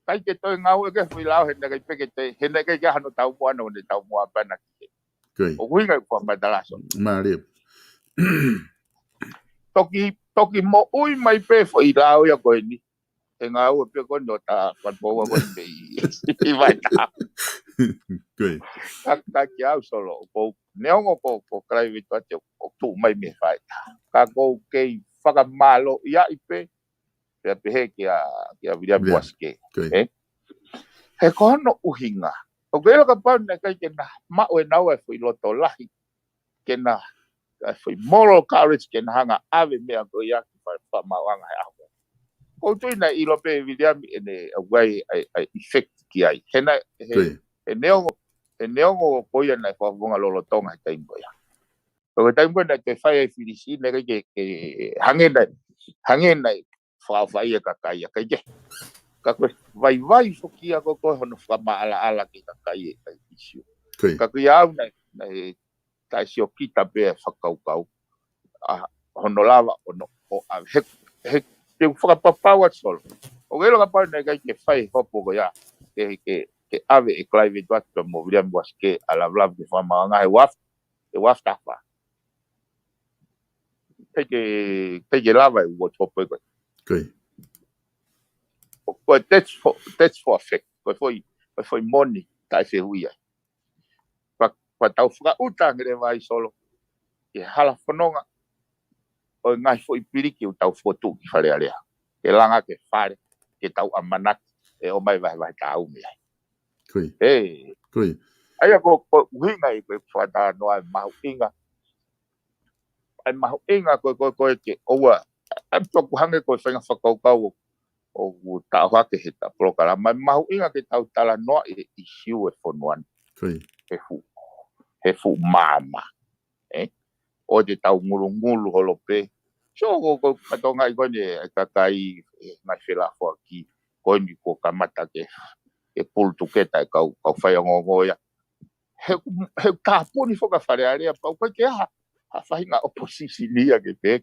ʻIkai ke toe ngāueʻaki e foʻi lao he naʻe ʻikai pē ke te, he naʻe ʻikai ke ʻi ai hano taumuʻa, naʻe taumuʻa pē ʻana ki he. ʻOku ʻuhinga e fakamatala, Solo. Mālie. Toki, toki moʻui mai pē foʻi lao ia ko eni. He ngāue pē ko eni ʻo ta fakapoua ko eni ʻi, ʻi Vaitafa. Ka, ka kiate au, Solo, ko, neongo ko, ko Clive Edwards ʻoku tuʻu mai mei Vaitafa. Ka ʻoku ou kei fakamālōʻia ai pē, pea pehē kia, kia Viliami Uasikē. Ē? He ko hono ʻuhinga. ʻOku ʻilo kapau naʻe ʻikai ke na maʻu ʻe naua e foʻi loto lahi ke na, ʻa e foʻi moral courage ke na hanga ʻave meʻa ko ia ki fa-, fakamaauʻanga he ʻaho. ʻOku ou tui naʻe ʻilo pē Viliami ʻene ʻai, ʻai, ʻai effect ki ai. He naʻe, he, he neongo, he neongo ko ia naʻe fakafofonga lolotonga he taimi ko ia. Ko e taimi ko ia naʻe toe fai ai filisi, naʻe ʻikai ke, ke hangē naʻe, hangē naʻe fakaʻofaʻia e kakai ia, ʻikai ke. Ka ko e vaivai foki ia ko, ko hono fakamaʻalaʻala ki he kakai e, e issue. Ka ko ia au naʻe, naʻe taʻesiokita pē e fakakaukau. ʻA hono lava ʻo no, ʻo ʻave, he, he, te u fakapapau atu, Solo. ʻOku ʻilo kapau naʻe ʻikai ke fai e hopo ko ia, ke, ke, ke ʻave ʻe Clive Edwards pea mo Viliami Uasikē ʻa e lavalava ki he fakamaauʻanga he uaf, he uaf tafa. ʻIkai ke, ʻikai ke lava e ua hopo ko ē. Ko e, that's for, that's for effect. Ko e foʻi, ko e foʻi moni taʻefehuʻia. Pea, pea tau fakaʻuta ange leva ai, Solo, ki he hala fononga ʻo e ngaahi foʻi piliki ʻoku tau fokotuʻu ki Fale Alea. Ke langa ki he fale, ke tau ʻamanaki ʻe ʻomai vahevahe tāumi ai. Ē. ʻA ia ko, ko e ʻuhinga ia ko e fakatalanoa e mahuʻinga. ʻA e mahuʻinga ko, ko, ko e ke ʻoua, ʻa e toku hangē ko e faʻahinga fakakaukau ʻoku taʻohake he ta polokalama, ʻa e mahuʻinga ke tau talanoaʻi e issue e fonua ni. He fuʻu, he fuʻu maama. Ē? ʻOua te tau ngulungulu holo pē. So, ko, ko, ka tau ngaahi ko eni e kakai, e ngaahi felafoaki, ko eni kuo kamata ke, ke pull together e kau, kau faiongoongo ia. He, he tāpuni foki ʻa Fale Alea pea ʻoku ʻikai ke ʻi ai ha, ha faʻahinga opposition ia ke pehē.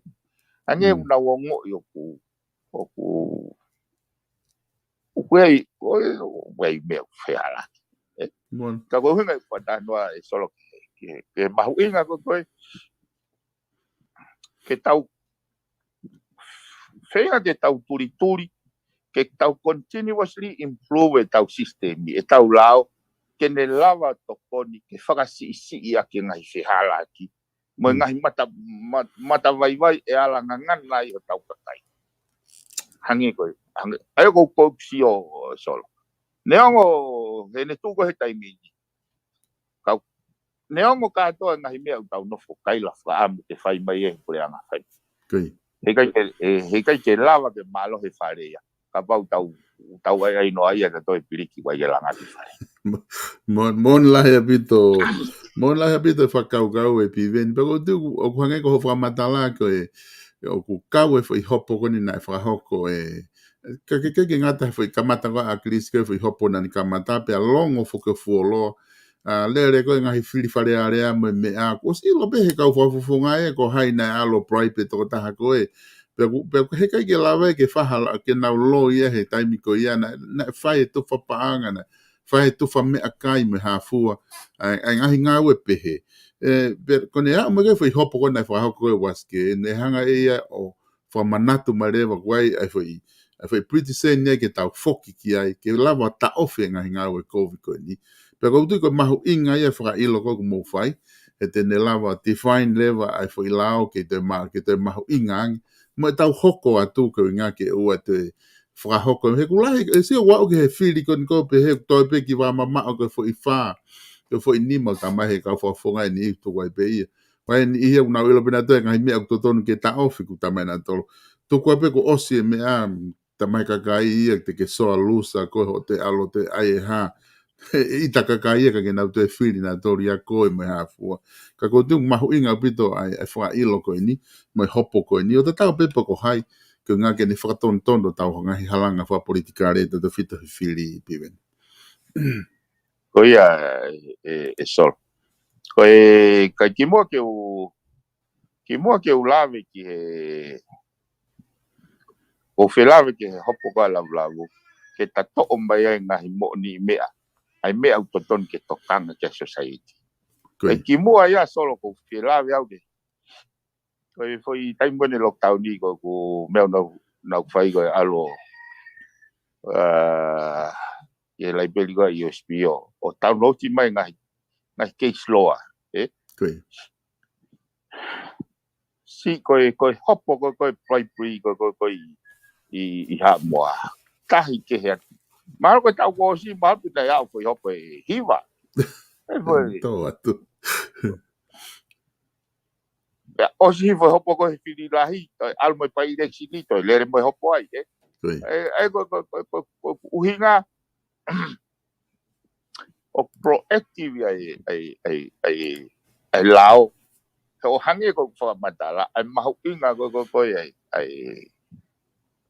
Hangē ʻoku nau ongoʻi ʻoku, ʻoku, ʻoku ʻi ai, ʻoku ʻi ai meʻa ʻoku fehālaaki. Ē? Ka ko e ʻuhinga e fakatalanoa e Solo ki he, ki he, ki he mahuʻinga ko, ko e, ke tau, feinga ke tau tulituli, ke tau continuously improve e tau system, e tau lao, ke ne lava tokoni, ke fakasiʻisiʻi ʻaki e ngaahi fehālaaki, mo e ngaahi mata, ma-, mata vaivai ʻe ala ngangana ai ʻo tau kakai. Hangē ko e, hangē, ʻa ia ko, ko e sio, Solo. Neongo, he ne tuʻu ko ē he taimi ni. Kau, neongo kātoa e ngaahi meʻa ʻoku tau nofo kaila fakaʻamu ke fai mai e puleʻanga fai. He ʻikai ke, e, he ʻikai ke lava ke mālohi e fale ia. Kapau tau, tau ʻai, ʻai noa ia ka toe piliki ʻoku ʻikai ke langa ki fale. Mo, mo, moʻoni lahi ʻaupito, moʻoni lahi ʻaupito e fakakaukau e Piveni. Pea ʻoku ou tui, ʻoku hangē ko hoʻo fakamatala ko e, ʻoku kau e foʻi hopo ko eni naʻe fakahoko e, ka ke, ke, ke ngata he foʻi kamata ko ē ʻa ʻAkilisi ko e foʻi hopo naʻa ne kamata pea longo foki ʻo fuoloa. ʻA, lele ko e ngaahi fili Fale Alea mo e meʻa, kuo ʻosi ʻilo pē he kau fakafofonga ē ko hai naʻe ʻalu ʻo bribe e tokotaha ko ē. Pea ʻoku, pea ʻoku he ʻikai ke lava ia ke fai ha la-, ke nau loi ia he taimi ko ia naʻe, naʻe fai e tufa paʻanga, naʻe fai e tufa meʻakai mo e hā fua. ʻA e, ʻa e ngaahi ngāue pehē. Ē, pea ko ʻene aʻu mai ki he foʻi hopo ko ē naʻe fakahoko ko ē ʻe Uasikē, ne hanga ʻe ia ʻo fakamanatu mai leva ko e ʻai, ʻai foʻi, ʻai foʻi pretend ia ke tau foki ki ai, ke lava taʻofi e ngaahi ngāue kovi ko eni. Pea ʻoku ou tui ko e mahuʻinga ia e fakaʻilo ko ē ʻoku mou fai, he te ne lava define leva ʻai foʻi lao ke toe ma-, ke toe mahuʻinga ange. Mo e tau hoko atu ko e ʻuhinga ke ʻoua toe fakahoko. He ʻoku lahi, e sio ʻoku aʻu ki he fili ko eni ko ē pehē ʻoku toe pē ki vā mamaʻo ko e foʻi fā, ko e foʻi nima ʻoku talamai he kau fakafofonga ʻe niʻihi tuku ai pē ia. Ko e niʻihi ia ʻoku nau ʻilo pē nautolu e ngaahi meʻa ʻoku totonu ke taʻofi ʻoku talamai ʻe nautolu. Tuku ai pē kuo ʻosi e meʻa, talamai ʻe he kakai ia te ke soa lusa ko e hoʻo toe ʻalu ʻo toe ʻai e hā. ʻE ʻita kakai ia ka ke nau toe fili nautolu ia ko e mo e hā fua. Ka ʻoku ou tui ʻoku mahuʻinga ʻaupito ʻa e, ʻa e fakaʻilo ko eni, mo e hopo ko eni. ʻO tatau pē pe ko hai, ko e ʻuhinga ke ne fakatonutonu ʻetau ngaahi halanga fakapolitikale ʻe tautefito he fili, Piveni. Ko ia, ʻe, ʻe, ʻe Solo. Ko e, ka kimuʻa ke u, kimuʻa ke u lave ki he, ʻo felave ki he hopo ko ē ʻa Lavulavu, ke ta toʻo mai ai e ngaahi moʻoniʻi meʻa, ʻa e meʻa ʻoku totonu ke tokanga ki ai e society. Ko ia. Ka kimuʻa ia Solo, ʻoku ou felave au ke, ko e foʻi taimi ko eni lockdown ni, ko ʻeku meʻa naʻa ku, naʻa ku fai ko e ʻalu ʻo, ʻa, ʻi he laipeli ko ē ʻa e U S P ʻo, ʻo download mai e ngaahi, ngaahi case law, ē? Ko ia. Siʻi ko e, ko e hopo ko ē, ko e bribery ko ē, ko e, ko ē ʻi, ʻi, ʻi Haʻamoa. Tahi kehe atu. Mahalo ko e taʻu kuo ʻosi, mahalo pē naʻe aʻu ko e hopo ʻe hiva. ʻE, ko e. Tō atu. Pea ʻosi hifo e hopo ko ē he fili lahi, ʻalu mai by-election ni, toe lele mo e hopo ai, ē? Ko ia. ʻE, ʻe, ko, ko, ko, ko, ko e ʻuhinga ʻoku proactive ai, ai, ai, ai, ai lao. He ʻo hangē ko e fakamatala, ʻa e mahuʻinga ko, ko, ko e ai, ai,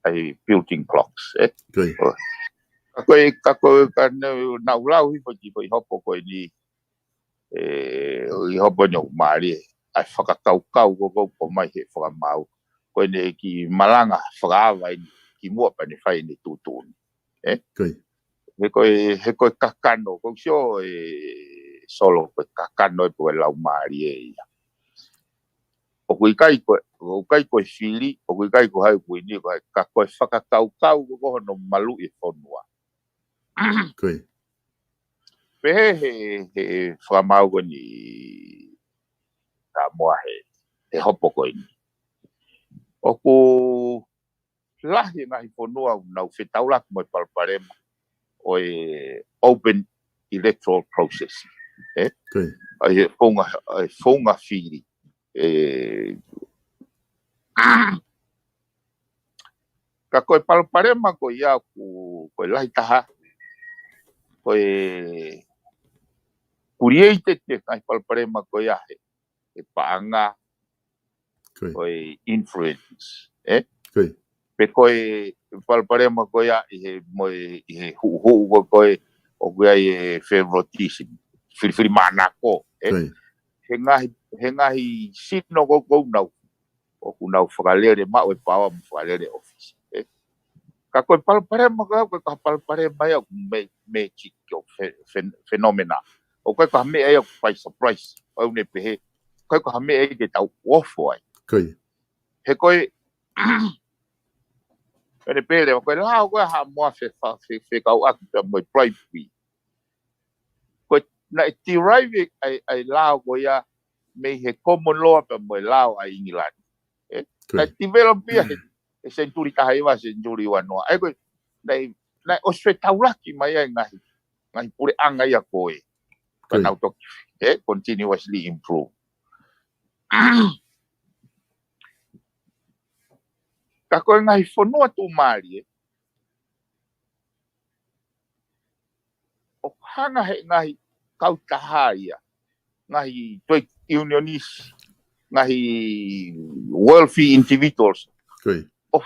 ai building blocks, ē? Ko ia. Ka ko e, ka ko e, ka ne, naʻa ku lau hifo ki he foʻi hopo ko eni, ʻe, ʻi he hopo ni ʻoku mālie, ʻa e fakakaukau ko ē ʻoku ʻomai he fakamaau. Ko ʻene kiʻi malanga fakaava eni kimuʻa pea ne fai ʻene tuʻutuʻuni. Ē? Ko ia. He ko e, he ko e kakano, ʻoku ou sio ʻe Solo ko e kakano ʻe pua lau mālie ia. ʻOku ʻikai ko, ʻoku ʻikai ko e fili, ʻoku ʻikai ko hai ʻoku ʻi ai, ko hai, ka ko e fakakaukau ko ē hono maluʻi e fonua. Ko ia. Pehē he, he fakamaau ko eni ʻa Haʻamoa he, he hopo ko eni. ʻOku lahi e ngaahi fonua ʻoku nau fetaulaki mo e palopalema ʻo e open electoral process. Ē? Ko ia. ʻA ia he founga, ʻa e founga fili. Ē, ka ko e palopalema ko ia ʻoku, ko e lahi taha, ko e created e ngaahi palopalema ko ia he, he paʻanga, Ko ia. ko e influence, ē? Ko ia. Pe ko e palopalema ko ia ʻi he, mo e, ʻi he huʻuhuʻu ko ē, ʻoku ʻi ai e favoritism, filifilimānako, ē? Ko ia. He ngaahi, he ngaahi sino ko ē ʻoku nau, ʻoku nau fakalele maʻu e paoa mo fakalele ʻōfisi, ē? Ka ko e palopalema ko ē, ko e palopalema ia ʻoku me, magic ʻo fe, fe, phenomena. ʻOku ʻikai ko ha meʻa ia ʻoku fai surprise, ʻoku ne pehē, ʻikai ko ha meʻa ia ke tau ofo ai. Ko ia. He ko e, ʻene pehē leva, ko e lao ko ē ʻa Haʻamoa fe, fe, fekauʻaki pea mo e bribery. Ko e, naʻe derive ʻa e, ʻa e lao ko ia mei he common law pea mo e lao ʻa ʻIngilani. Ē? Ko ia. Naʻe develop ia he, he senituli taha hiva, senituli ua noa. ʻA ia ko e, naʻe, naʻe ʻosi fetaulaki mai ai e ngaahi, ngaahi puleʻanga ia ko ē. Ko ia. Ka nau toki, ē, continuously improve. Ka ko e ngaahi fonua tuʻumālie, ʻoku hanga he ngaahi kautaha ia, ngaahi trade unionist, ngaahi wealthy individuals. Ko ia. ʻO,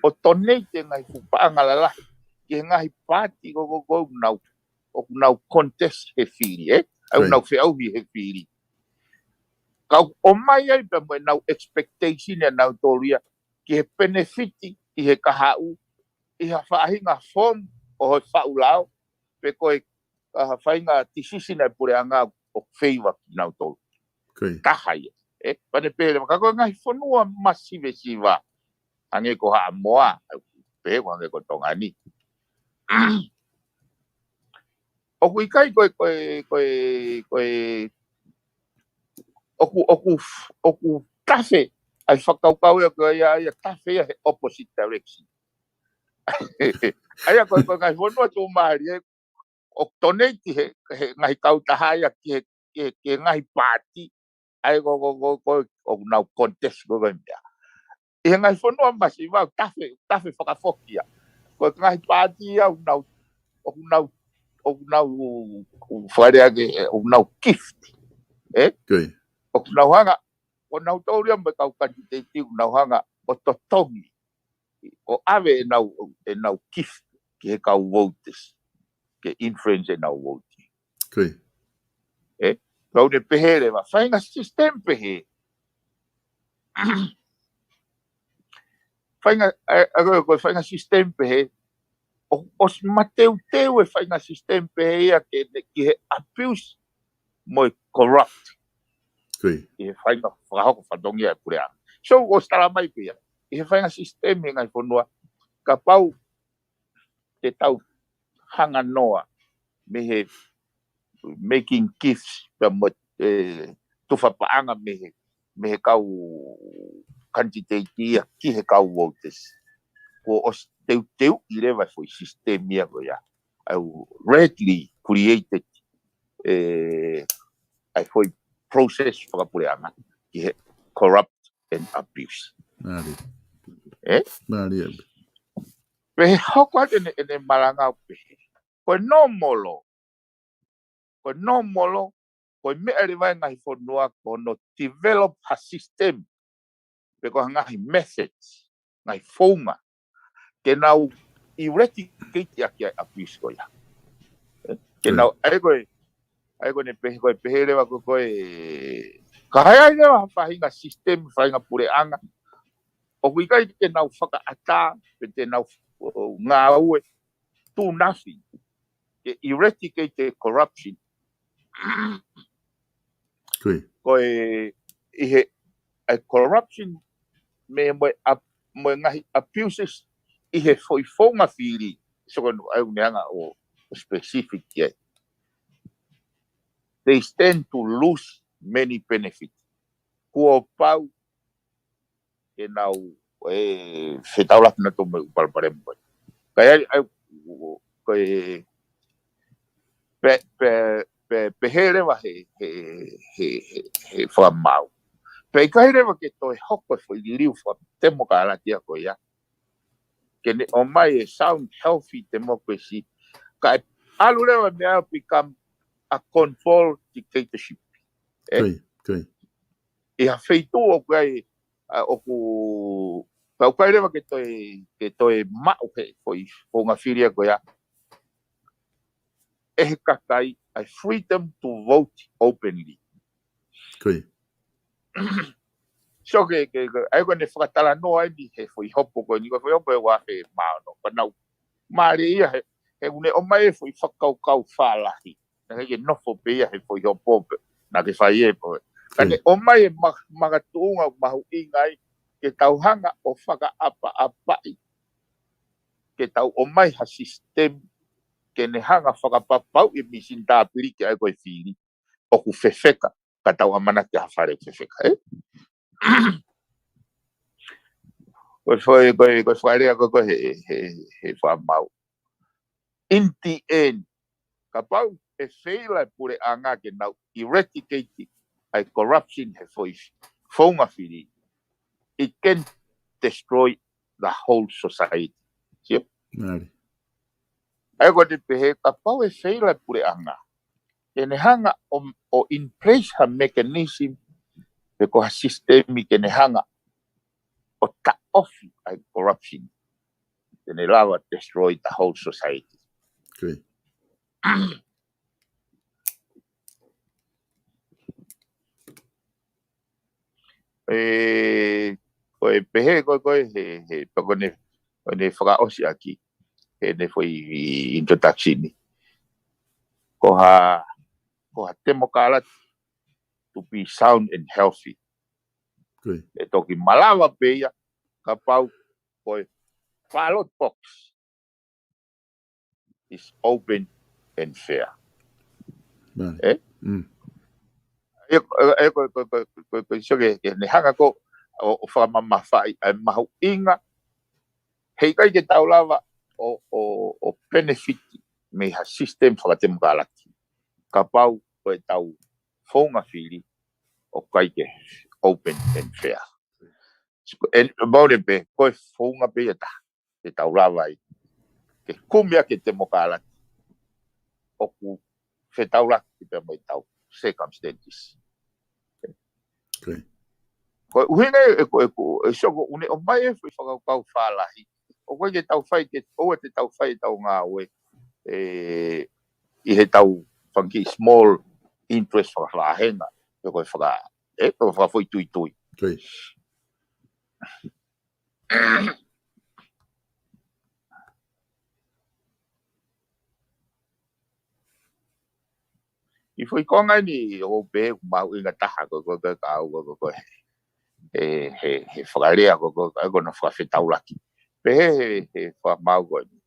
ʻo donate e ngaahi fuʻu paʻanga lalahi ki he ngaahi paati ko ē, ko ē, ko ē ʻoku nau, ʻoku nau contest he fili, ē? ʻOku Ko ia. nau feʻauhi he fili. Ka ʻoku ʻomai ai pea mo ʻenau expectation ʻanautolu ia ki he benefit ʻi he kahaʻu, ʻi ha faʻahinga form ʻo e faʻu lao, pe ko e, ʻa, ha faʻahinga decision ʻa e puleʻanga ʻoku favor kinautolu. Ko ia. Taha ia. Ē, pea ne pehē leva, ka ko e ngaahi fonua masivesiva, hangē ko Haʻamoa, pehē ko hangē ko Tonga ni. ʻOku ʻikai ko e, ko e, ko e, ko e, ʻoku, ʻoku, ʻoku tafe ʻa e fakakaukau ia ko ia, ia tafe ia he opposite direction. ʻA ia ko e, ko e ngaahi fonua tuʻumālie, ʻoku donate he, he ngaahi kautaha ia ki he, ki he, ki he ngaahi paati, ʻa ia ko, ko, ko, ko, ʻoku nau contest ko ē ko e meʻa. ʻI he ngaahi fonua masiva ʻoku tafe, tafe fakafoki ia. Ko e ngaahi paati ia ʻoku nau, ʻoku nau, ʻoku nau, ʻoku fale ake, ʻoku nau gift. Ē? Ko ia. ʻOku nau hanga, ko nautolu ia mo e kau kanititeiti ʻoku nau hanga ʻo totongi ʻo ʻave ʻenau, ʻenau gift ki he kau voters, ke influence ʻenau vote. Ko ia. Ē? Kau ne pehē leva, faʻahinga system pehē. Faʻahinga, ʻa, ʻa, ko, ko faʻahinga system pehē. ʻO, ʻosi mateuteu e faʻahinga system pehē ia ke ne, ki he abuse mo e corrupt. Ko ia. ʻI he faʻahinga fakahoko fatongia e puleʻanga. So, ʻosi tala mai pē ia. ʻI he faʻahinga system he ngaahi fonua. Kapau te tau hanga noa mei he making gifts pea mo e, ē, tufa paʻanga mei he, mei he kau candidate ia ki he kau voters. Kuo ʻosi teuteuʻi leva e foʻi system ia ko ia. ʻA e already created, ē, ʻa e foʻi process fakapuleʻanga ki he corrupt and abuse. Mālie. Ē? Mālie. Pea hoko atu ʻene, ʻene malanga ʻo pehē. Ko e normal law. Ko e normal law. Ko e meʻa leva e ngaahi fonua ko hono develop ha system. Pe ko ha ngaahi methods. Ngaahi founga. Ke nau eradicate ʻaki ʻa e abuse ko ia. Ē? Ke nau, ʻa ia ko e, ʻa ia ko ʻene pehē, ko e pehē leva ko, ko e, ka ʻi ai leva ha faʻahinga system, faʻahinga puleʻanga. ʻOku ʻikai ke nau fakaʻatā, pe te nau, ʻo, ngāue, do nothing. Ke eradicate e corruption. Ko ia. Ko e, ʻi he, e corruption, mei, mo e ab-, mo e ngaahi abuses, ʻi he foʻi founga fili, so ko ʻene ʻai ʻene anga ʻo, ʻo specific ki ai. They stand to lose many benefits. Kuo pau ke nau, ē, fetaulaki nautolu mo e ʻū palopalema ko ē. Ka ʻi ai, ʻa ia, ko e, pe, pe, pe, pehē leva he, he, he, he, he fakamaau. Pea ʻikai leva ke toe hoko e foʻi liliu fakatemokalati ko ia. Ke ne ʻomai e sound healthy democracy. Kae ʻalu leva mei ai ʻo become a control dictatorship. Ē? Ko ia, ko ia. ʻI ha feituʻu ʻoku ʻi ai, ʻa, ʻoku, pea ʻoku ʻikai leva ke toe, ke toe maʻu he foʻi founga fili ko ia. ʻE he kakai, ʻa e freedom to vote openly. Ko ia. So ke, ke, ke, ʻa ia ko ʻene fakatalanoa eni he foʻi hopo ko eni, ko e foʻi hopo ʻe ua afe mā ono. Ka naʻu mālieʻia he, he ʻoku ne ʻomai e foʻi fakakaukau fālahi. Naʻe ʻikai ke nofo pē ia he foʻi hopo pē. Naʻa ke fai ē pē. Ka ne ʻomai e ma-, makatuʻunga mahuʻinga ai ke tau hanga ʻo fakaʻapaʻapaʻi. Ke tau ʻomai ha system ke ne hanga fakapapauʻi e mīsini tāpiliki ʻa ia ko e fili. ʻOku fefeka, ka tau ʻamanaki ha fale ʻoku fefeka, ē? Ko e fai, ko e, ko e fakalea ko, ko he, he, he fakamaau. In the end, kapau ʻe feila e puleʻanga ke nau eradicate ʻa e corruption he foʻi founga fili, it can destroy the whole society. Sio? Mālie. ʻA ia ko ʻene pehē kapau ʻe feila e puleʻanga, ke ne hanga ʻo, ʻo in place ha mechanism, pe ko ha system ke ne hanga ʻo taʻofi ʻa e corruption. Ke ne lava destroy the whole society. Ko ia. Ē, ko e pehē ko, ko e he, he, pea ko ʻene, ko ʻene fakaʻosi ʻaki, heʻene foʻi introduction ni. Ko ha, ko ha temokalati to be sound and healthy. Ko ia. ʻE toki malava pē ia, kapau ko e ballot box is open and fair. Mālie. Ē? Mm. ʻE, ʻe, ko, ko, ko, ko, ko, sio ke, ke ne hanga ko, ʻo, ʻo fakamamafaʻi, ʻa e mahuʻinga, heʻikai ke tau lava ʻo, ʻo, ʻo benefit mei ha system fakatemokalati. Kapau ko e tau founga fili, ʻoku ʻikai ke open and fair. ʻE, mau ne pē, ko e founga pē ia ʻe taha, ke tau lava ai ke kumi ʻaki e temokalati, ʻoku fetaulaki pea mo e tau circumstances. Ko ia. Ko e ʻuhinga ē, ʻe ko, ʻe ko, ʻe sio ko ʻene ʻomai e foʻi fakakaukau fālahi, ʻoku ʻikai ke tau fai, ke ʻoua te tau fai ʻetau ngāue ē, ʻi heʻetau fanga kiʻi small interest fakalahenga, pe ko e faka, ē, pe ko e fakafoʻituitui. Ko ia. ʻI he foʻi konga ni ʻoku ou pehē ʻoku mahuʻinga taha ko, ko, ko, ka au, ko, ko, ko, he, he, he fakalea ko, ko, ko, ko hono fakafetaulaki. Pehē he, he, he fakamaau ko eni.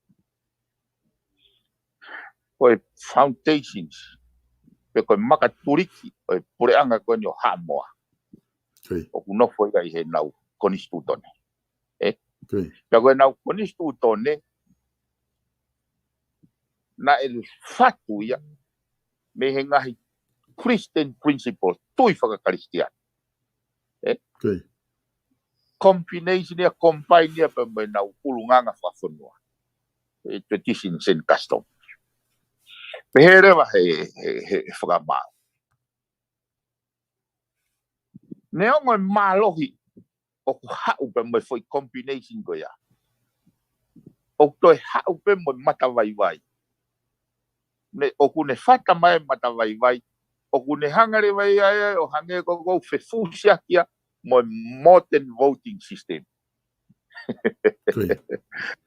Ko e foundations, pe ko e makatuliki ʻo e puleʻanga ko eni ʻo Haʻamoa. Ko ia. ʻOku nofo ia ʻi heʻenau konisitūtone. Ē? Ko ia. Pea ko ʻenau konisitūtone, naʻe fatu ia mei he ngaahi Christian principle, tui fakakalisitiane. Ē? Ko ia. Combination ia, combine ia pea mo ʻenau ʻulungaanga fakafonua. Ē, traditions and custom. Pehē leva he, he, he, he fakamaau. Neongo e mālohi ʻoku haʻu pē mo e foʻi combination ko ia, ʻoku toe haʻu pē mo e matavaivai. Ne, ʻoku ne fata mai e matavaivai, ʻoku ne hanga leva ia ʻo hangē ko ʻoku fefusiaki ia mo e modern voting system. Ko ia.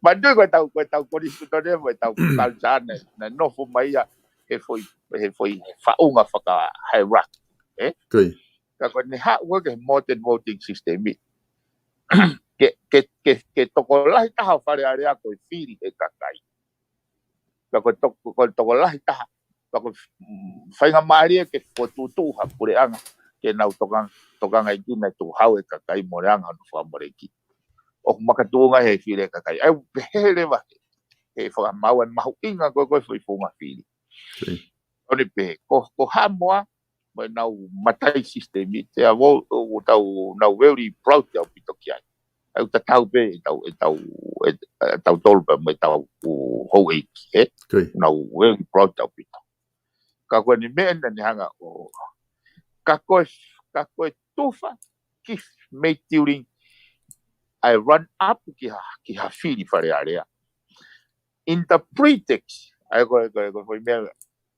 Manatuʻi ko ʻetau, ko ʻetau konisitūtone, ko ʻetau culture naʻe, naʻe nofo mai ia he foʻi, he foʻi faʻunga faka-hierarchy. Ē? Ko ia. Ka ko ʻene haʻu ko ē ki he modern voting system ē, ke, ke, ke, ke tokolahi taha ʻo Fale Alea ko e fili he kakai. Ka ko e to-, ko e tokolahi taha, ka ko e f-, mm, faingamālie ke fokotuʻutuʻu ha puleʻanga ke nau toka-, tokangaʻi kinautolu he kakai mo e anga hono fakamoleki. ʻOku makatuʻunga he fili he kakai. ʻA ia ʻoku pehē leva he, he fakamaau e mahuʻinga ko ē ko e foʻi founga fili. Ko ia. ʻOku ne pehē, ko, ko Haʻamoa, mo ʻenau matai sisitemi, te avo, ʻoku tau, nau very proud ʻaupito ki ai. ʻA ia ʻoku tatau pē ʻetau, ʻetau, ʻe, ʻe, tautolu pē mo ʻetau houʻeiki, ē? Ko ia. Nau very proud ʻaupito. Ka ko ʻene meʻa naʻa ne hanga ʻo, ka ko e, ka ko e tufa ki mei during ʻa e run up ki ha, ki ha fili Fale Alea. In the pretext, ʻa ia ko e, ko e, ko e foʻi meʻa,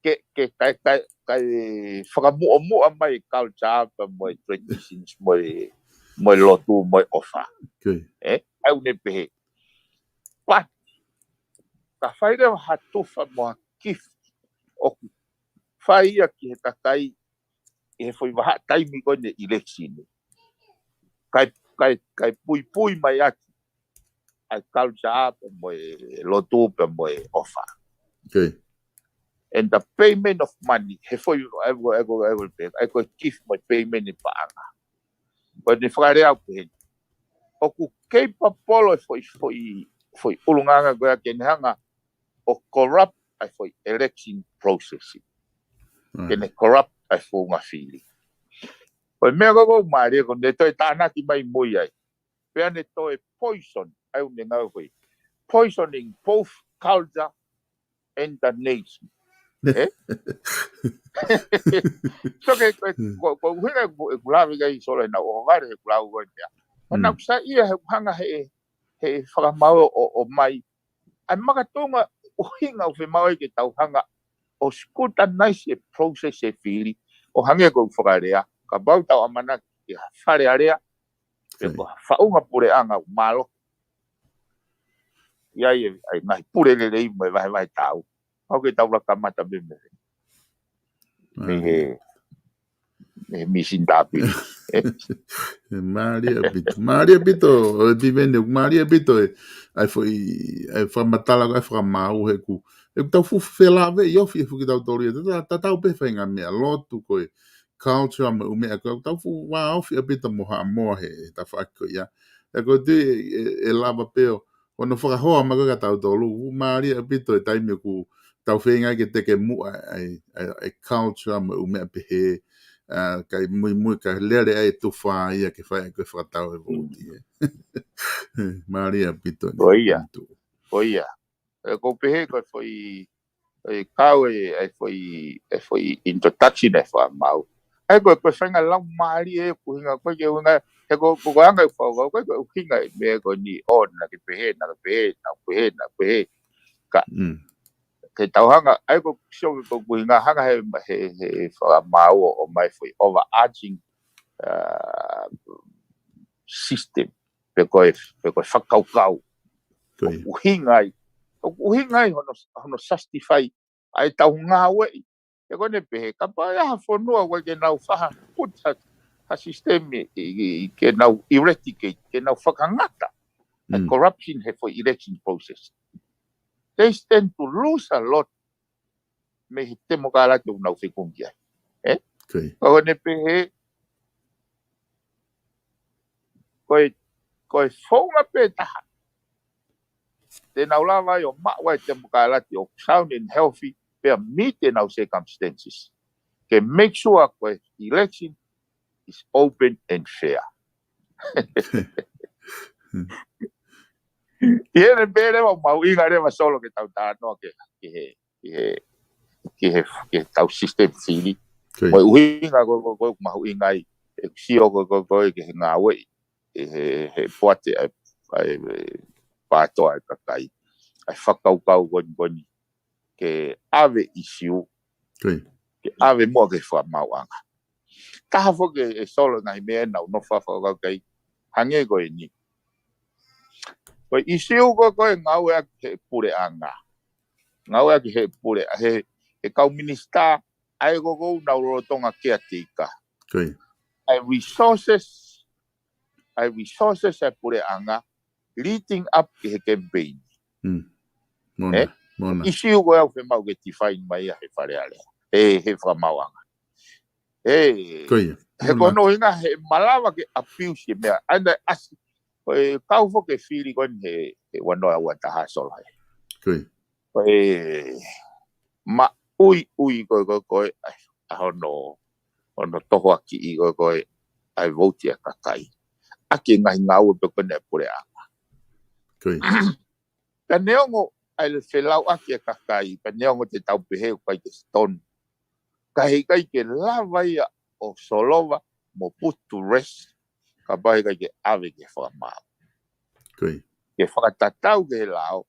ke, ke, kae, kae, kae fakamuʻomuʻa mai e culture pea mo e traditions mo e, mo e lotu mo e ʻofa. Ko ia. Ē? ʻA ia ʻoku ne pehē. But, ka fai leva ha tufa mo ha gift ʻoku fai ia ki he kakai ʻi he foʻi vahaʻa taimi ko eni election. Kae, kae, kae puipui mai ʻaki ʻa e culture pea mo e lotu pea mo e ʻofa. Ko ia. And the payment of money, he foʻi, ʻa ia ko e, ʻa ia ko e, ʻa ia ko e, ʻa ia ko e gift mo e payment ʻi paʻanga. Ko ʻene fakalea ʻoku pehē ni. ʻOku kei papolo e foʻi, foʻi, foʻi ʻulungaanga ko ia ke ne hanga ʻo corrupt ʻa e foʻi election process. Mm. Ke ne corrupt ʻa e founga fili. Ko e meʻa ko ē ʻoku mālie ko ʻene toe tānaki mai mui ai. Pea ne toe poison, ʻa ia ʻoku ne ngāue ko ē. Poisoning both culture and the nation. Ē? So ke, ko, ko, ko ʻuhinga ʻeku, ʻeku lave ki ai Solo ʻenau ʻohovale he kulau ko ē meʻa. Ko Mm. naʻa ku saiʻia he ʻoku hanga he, he fakamaau ʻo, ʻo mai. ʻA e makatuʻunga ʻuhinga ʻoku fiemaʻu ai ke tau hanga ʻo scrutinize e process e fili. ʻO hangē ko ʻeku fakalea. Kapau tau ʻamanaki ki ha Fale Alea. Pe Ko ia. ko ha faʻunga puleʻanga ʻoku mālohi. ʻI ai e, ʻa e ngaahi pule lelei mo e vahevahe tau. ʻOku ke tau laka mata me me. Me he, Mālie. Me he mīsini tāpili. Ē? Mālie ʻaupito. Mālie ʻaupito, ʻo e Piveni, mālie ʻaupito e, ʻa e foʻi, ʻa e fakamatala, ʻa e fakamaau he ʻoku, ʻoku tau fuʻu felāveʻi ofi, ʻoku kitautolu ia. Ta, ta, tatau pē faʻahinga meʻa lotu ko e culture mo e ʻū meʻa ko ē, ʻoku tau fuʻu vāofi ʻaupito mo Haʻamoa he, he tafaʻaki ko ia. ʻA ia ko e tui, ʻe, ʻe lava pē ʻo, ʻo ne fakahoa mai ko ē kia tautolu, mālie ʻaupito e taimi ʻoku tau feinga ke teke muʻa ʻa e, ʻa e, ʻa e culture mo e ʻū meʻa pehē, ʻa, kae muimui kae lele ai e tufa ia ke fai ko e fakatau e vouti, ē. Mālie ʻaupito ni. Ko ia. Tuʻu. Ko ia. ʻE, ʻoku ou pehē ko e foʻi, ʻe kau e, ʻa e foʻi, ʻa e foʻi introduction ʻa e fakamaau. ʻA ia ko e, ko e faʻahinga lau mālie ʻoku ʻuhinga, ko e ke ʻuhinga, He ko, ko, ko e anga ʻeku fakakaukau, ko e ʻuhinga e meʻa ko eni ʻo naʻa ke pehē, naʻa ke pehē, naʻa ke pehē, naʻa ke pehē. Ka, Mm. ke tau hanga, ʻa ia ko e sio ko e ʻuhinga hanga he, he, he fakamaau ʻo ʻomai foʻi overarching, uh, system, pe ko e, pe ko e fakakaukau. Ko ia. ʻUhinga ai, ʻuhinga ai hono, hono justify ʻa e tau ngāueʻi. He ko ʻene pehē, kapau ʻe ʻi ai ha fonua ʻoku ʻikai ke nau faʻa put ha, ha system ʻi, ʻi, ʻi, ke nau eradicate, ke nau fakangata ʻa e Mm. corruption he foʻi election process. They stand to lose a lot mei he temokalati ʻoku nau fekumi ki ai. Ko ia. Ko ʻene pehē, ko e, ko e founga pē taha te nau lava ai ʻo maʻu ai e temokalati ʻo sound and healthy, pea meet ʻenau circumstances. Ke make sure ko e election is open and fair. ʻI heʻene pehē leva ʻoku mahuʻinga leva Solo ke tau talanoa ki he, ki he, ki he, ki he tau system fili. Ko ia. Ko e ʻuhinga ko, ko, ko, mahuʻinga ai, ʻeku sio ko, ko, ko, ki he ngāueʻi ʻe he, he poate ʻa e, ʻa e, ʻa e pātoa ʻa e kakai. ʻA e fakakaukau ko eni, ko eni ke ʻave ʻisiū, Ko ia. ke ʻave muʻa ki he fakamaauʻanga. Taha foki ʻe Solo ngaahi meʻa naʻa ku nofo ʻo fakakaukau ki ai, hangē ko eni. Ko e ʻisiū ko, ko e ngāueʻaki he puleʻanga. Ngāueʻaki he pule, he, he kau minisitā, ʻa ia ko ē ʻoku nau lolotonga caretaker. Ko ia. ʻA e resources, ʻa e resources ʻa e puleʻanga, leading up ki he campaign. Mm. Mona, Eh? mona. ʻIsiū ko ē ʻoku fiemaʻu ke define mai ia he Fale Alea. He, he fakamaauʻanga. He, Ko ia. he ko hono ʻuhinga he malava ke abuse e meʻa. ʻA ia naʻe ʻasi, ko e kau foki e fili ko eni he, he ua noa ua taha Solo he. Ko ia. Ko e maʻuiʻui ko, ko, ko e, ʻa hono, hono tohoakiʻi ko, ko e, ʻa e vouti ʻa e kakai. ʻAki e ngaahi ngāue pē ko eni ʻa e puleʻanga. Ko ia. Pea neongo ʻa e felauʻaki ʻa e kakai, pea neongo te tau pehē ʻoku ʻikai ke tonu. Ka heʻikai ke lava ia ʻo solova mo put to rest, kapau heʻikai ke ʻave ki he fakamaau. Ko ia. Ke fakatatau ki he lao,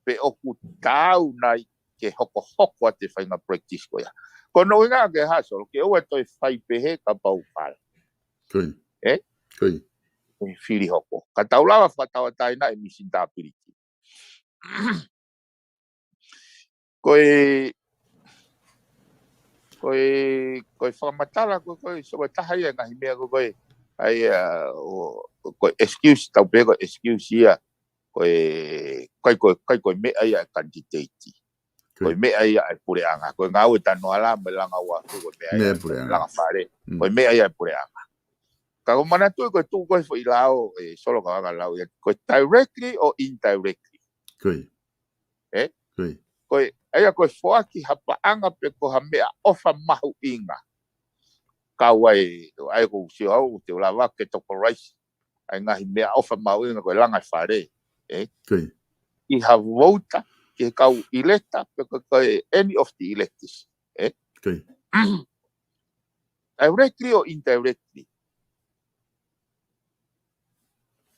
pe ʻoku taau nai ke hokohoko atu e faʻahinga practice ko ia. Ko hono ʻuhinga ke hā Solo, ke ʻoua toe fai pehē kapau pala. Ko ia. Eh? Ko ia. Ko e fili hoko. Ka tau lava fakatauʻatāinaʻi e misinitapiliti. Ko e, ko e, ko e fakamatala, ko, ko e, so, ko e taha ia e ngaahi meʻa ko, ko e, ʻa ia, ʻo, ko e excuse, tau pehē ko e excuse ia, ko e, ʻikai ko, ʻikai ko e meʻa ia ʻa e kanititeiti. Ko e meʻa ia ʻa e puleʻanga. Ko e ngāue tanu ala mo e langa uafu, ko e meʻa ia, langa fale. Ko e meʻa ia ʻa e puleʻanga. Ka ko e manatuʻi ko e tuʻu ko e foʻi lao, ʻe Solo ka anga lau ia, ko e directly or indirectly. Ko ia. Eh? Ko ia. Ko e, ʻa ia ko e foaki ha paʻanga pe ko ha meʻaʻofa mahuʻinga. Kau ai, ʻa ia ko u sio au, te u lava ke tokolaisi ʻa e ngaahi meʻaʻofa mahuʻinga ko e langa fale. Eh? Ko ia. ʻI ha vouta, ki he kau ʻileta, pe ko, ko e any of the electors. Eh? Ko ia. Directly or indirectly.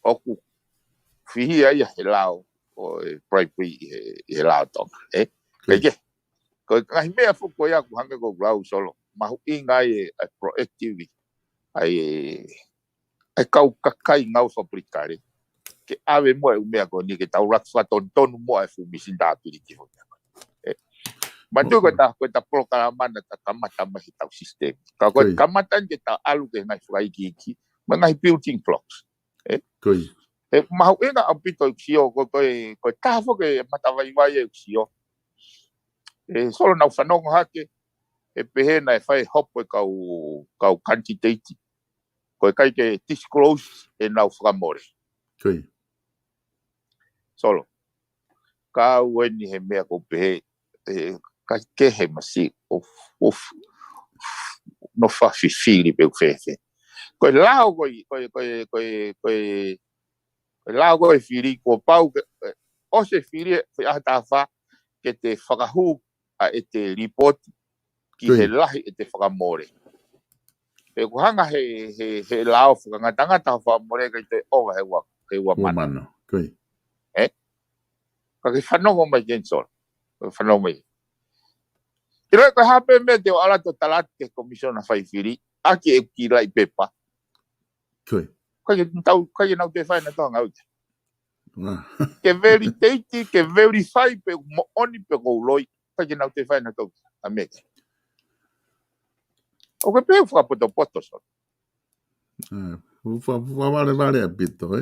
ʻOku fihia ia he lao, ʻo e bribery ʻi he, ʻi he lao Tonga. Eh? Ko ia. Ke, ke. Ko e ngaahi meʻa foki ko ia ʻoku hangē ko e lau Solo. Mahuʻinga ai e, e proactive. ʻA e, e kau kakai ngāue fakapolitikale. Ke ʻave muʻa e ʻū meʻa ko eni ke tau laki fakatonutonu muʻa e fuʻu misinitapiliti foki. Eh. Manatuʻi ko e ta, ko e ta polokalama naʻa ta kamata mai he tau system. Ka ko e kamata ni ke ta ʻalu ki he ngaahi fakaikiiki. Mo e ngaahi building blocks. Eh. Ko ia. He mahuʻinga ʻaupito ʻeku sio ko, ko e, ko e taha foki e matavaivai ʻeku sio. ʻE Solo naʻa ku fanongo hake, ʻe pehē naʻe fai hopo e kau, kau kanititeiti. Ko e ʻikai ke disclose ʻenau fakamole. Ko ia. Solo. Ka ʻoku eni he meʻa ko u pehē, ʻe, ʻikai ke he masi, ʻo, ʻo, nofo fifili pe ʻoku fēfē. Ko e lao ko e, ko e, ko e, ko e, ko e, ko e lao ko e fili kuo pau ke, ʻe, ʻosi e fili, ʻe, ʻa e tafa, ke te fakahū ʻa e te lipoti, ki he lahi e te fakamole. He ʻoku hanga he, he, he lao fakangatangata ha fakamole ʻikai toe ʻova he ua, he ua mano. Ua mano. Ko ia. Ē? Ka ke fanongo mai Kensolo. Ka ke fanongo mai. ʻIlo ko e hā pē meʻa te u ʻalu atu ʻo tala atu ki he komisiona fai fili, ʻaki ʻeku kiʻi laʻi pepa. Ko ia. ʻIkai ke tau, ʻikai ke nau toe fai nautolu ha ngāue. Ā. Ke validate, ke verify pe moʻoni pe ʻoku ou loi. ʻIkai ke nau toe fai nautolu ha meʻa. ʻOku ou pehē ʻoku fakapotopoto, Solo. Ā, ʻoku fa-, fakavalevale ʻaupito, ē?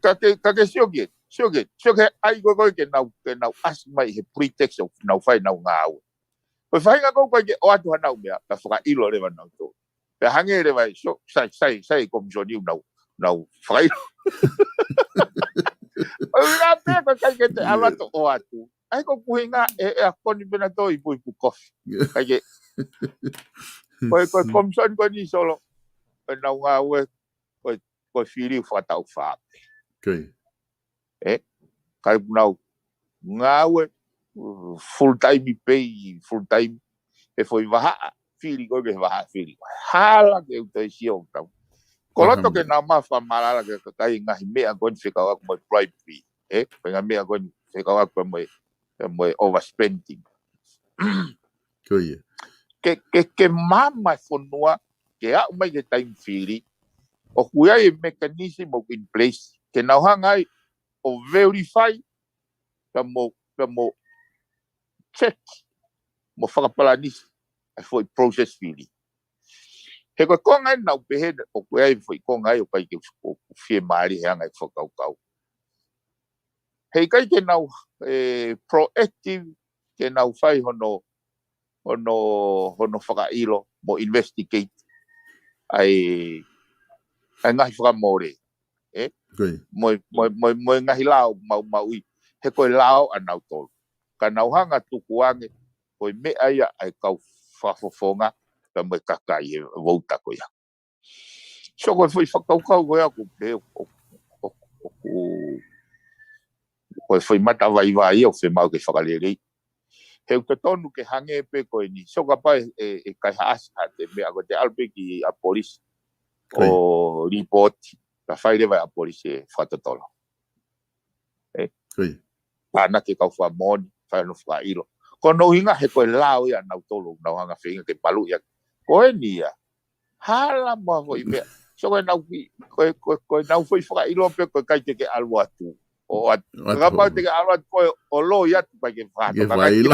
Ka ke, ka ke sio ki he, sio ki he, sio ki he ʻai ko ē ko ē ke nau, ke nau ʻasi mai he pretext ʻoku nau fai ʻenau ngāue. Ko e faʻahinga ko ē ʻoku ʻikai ke ʻoatu haʻanau meʻa, ka fakaʻilo leva nautolu. Pea hangē leva ē, sio, sai, sai, sai e komisiona ʻoku nau, nau fakaʻilo. ʻOku ʻikai pē ko e ʻikai ke te ʻalu atu ʻo ʻoatu. ʻAi ko e ʻuhinga ē, ʻe ʻikai ko eni pē nautolu ipu ipu kofi. ʻIkai ke, ko e, ko e komisiona ko eni, Solo, ʻenau ngāue, ko e, ko e fili fakataʻu fā pē. Ko ia. Ē, ka ʻoku nau ngāue, uh, full time pay, full time, he foʻi vahaʻa fili ko ē ki he vahaʻa fili ko ē. Hala ke u toe sio ʻoku tau. Ko e loto ke nau mafa malala ke kakai ngaahi meʻa ko eni fekauʻaki mo e bribery. Ē, ko e ngaahi meʻa ko eni fekauʻaki mo e, mo e overspending. Ko ia. Ke, ke, ke maama e fonua, ke aʻu mai ki he taimi fili, ʻoku ʻi ai e mechanism ʻoku in place, ke nau hanga ai ʻo verify, pea mo, pea mo check, mo fakapalanisi, ʻa e foʻi process fili. He ko e konga ē naʻa ku pehē, ʻoku ʻi ai e foʻi konga ē ʻoku ʻikai ke u, u fiemālie he anga e fakakaukau. He ʻikai ke nau, ē, proactive, ke nau fai hono, hono, hono fakaʻilo, mo investigate, ʻa e, ʻa e ngaahi fakamole. Ē? Ko ia. Mo e, mo e, mo e, mo e ngaahi lao maumauʻi. He ko e lao ʻanautolu. Ka nau hanga tukuange, ko e meʻa ia ʻa e kau fakafofonga, pea mo e kakai he vouta ko ia. So ko e foʻi fakakaukau ko ia ʻoku pehē ʻoku, ʻoku, ʻoku, ko e foʻi matavaivai ia ʻoku fiemaʻu ke fakalelei. He ʻoku totonu ke hangē pē ko eni. So kapau ʻe, ʻe kaihaʻasi haʻate meʻa ko ē te ʻalu pē ki ʻapi polisi. Ko ia. ʻO lipooti. Ka fai leva ʻe ʻapi polisi e fakatotolo. Ē? Ko ia. Tānaki e kau fakamoʻoni, fai hono fakaʻilo. Ko hono ʻuhinga he ko e lao ia ʻanautolu, nau hanga feinga ke maluʻi ʻaki. Ko eni ia. Hala mo ha foʻi meʻa. So ko e nau ki, ko e, ko e, ko e nau foʻi fakaʻilo pē ko e ʻikai te ke ʻalu atu. ʻO atu. ʻO atu. Kapau te ke ʻalu atu ko e ʻo loi atu pai ke fakato. Ke fakaʻilo.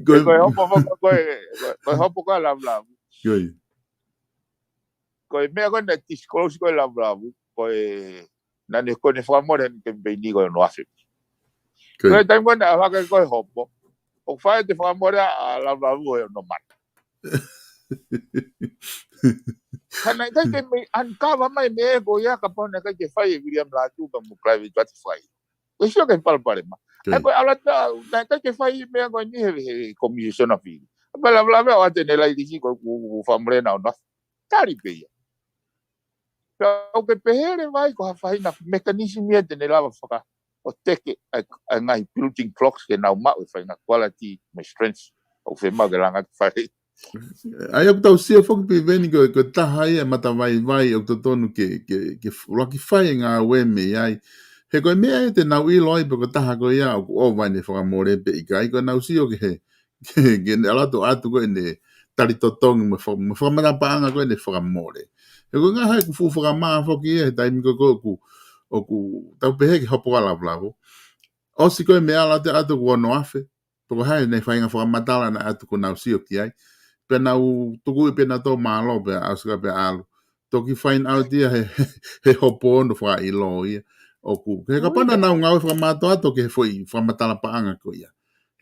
Ko e, ko e hopo, ko e, ko e, ko e hopo ko e lavulavu. Ko ia. Ko e meʻa ko ē naʻe disclose ko e lavulavu, ko e naʻa ne, ko ʻene fakamole he kemipeini ko e ono afe. Ko ia. Ko e taimi ko ē naʻe hake ko e hopo, ʻoku fai ʻete fakamole ʻa lavulavu he ono mano. Ka naʻe ʻikai ke mei uncover mai meʻa ko ia kapau naʻe ʻikai ke fai ʻe William Lātū pea mo Clive Tuʻatefai. Ko e sio ki he palopalema. Ko ia. ʻAi ko e ʻalu atu, naʻe ʻikai ke fai meʻa ko eni he, he komisiona fili. Pea lavulavu ʻo ʻoatu ʻene lailisi ko e ʻoku, ʻoku fakamole ʻena ono afe. Tali pē ia. Pea ʻoku ke pehē leva ai ko ha faʻahinga mechanism ia te ne lava faka, ʻo teke ʻa e, ʻa e ngaahi building blocks ke nau maʻu e faʻahinga quality mo e strength ʻoku fiemaʻu ke langa atu fale. ʻA ia ʻoku tau sio foki Piveni ko e, ko e taha ia e matavaivai ʻoku totonu ke, ke, ke f-, ʻuluaki fai e ngāue mei ai. He ko e meʻa ia te nau ʻilo ai pe ko e taha ko ia ʻoku ʻova ʻene fakamole pe ʻikai, ko ʻenau sio ki he, ke, ke ne ʻalu atu ʻo ʻoatu ko ʻene tali totongi mo e fa-, mo e fakamatala paʻanga ko ʻene fakamole. He ko e ngaahi ʻoku fuʻu fakamā foki ia he taimi ko ē ʻoku, ʻoku tau pehē ke hopo ko e lavulavu. ʻOsi ko ē mei he ʻalu atu ʻo ʻoatu ʻoku ono afe. Pe ko e hā ʻene faʻahinga fakamatala naʻe ʻoatu ko ʻenau sio ki ai. Pea nau tukuʻi pē nautolu mālō pea ʻosi ko ē pea ʻalu. Toki find out ia he, he hopo ono fakaʻilo ia. ʻOku, he kapau naʻa nau ngāue fakamātoato ki he foʻi fakamatala paʻanga ko ia.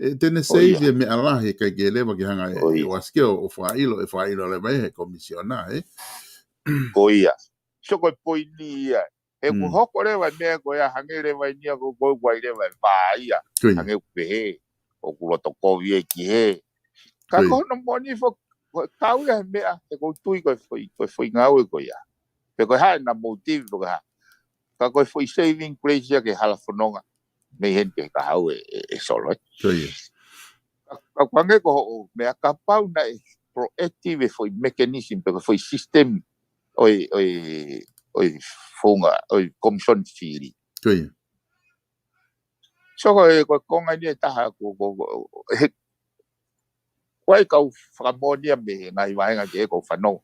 ʻE, te ne save ia meʻa lahi, ʻikai ke leva ke hanga ʻe, ʻe ʻUasike ʻo, ʻo fakaʻilo, ʻe fakaʻilo leva ʻe he komisiona, ē? Ko ia. So ko e poini ia. He ʻoku hoko leva e meʻa ko ia hangē leva eni ia ko, ko e ʻai leva e vā ia. Ko ia. Hangē ʻoku pehē, ʻoku loto kovi ē ki hē. Ka ko ia. Ko hono moʻoni foki, ko e kau ia he meʻa, he ʻoku ou tui ko e foʻi, ko e foʻi ngāue ko ia. Pe ko e hā ʻena motive pe ko e hā. Ka ko e foʻi saving grace ia ki he hala fononga. Mei heni ki he kahaʻu ē, ē, ē Solo, ē. Ko ia. Ka, ka kuange ko hoʻo meʻa kapau naʻe proactive e foʻi mechanism pe ko e foʻi system ʻo e, ʻo e, ʻo e founga, ʻo e komisoni fili. Ko ia. So ko e, ko e konga ni e taha ko, ko, ko, he, ko e kau fakamoʻoni ia mei he ngaahi vahenga kehe ko u fanongo.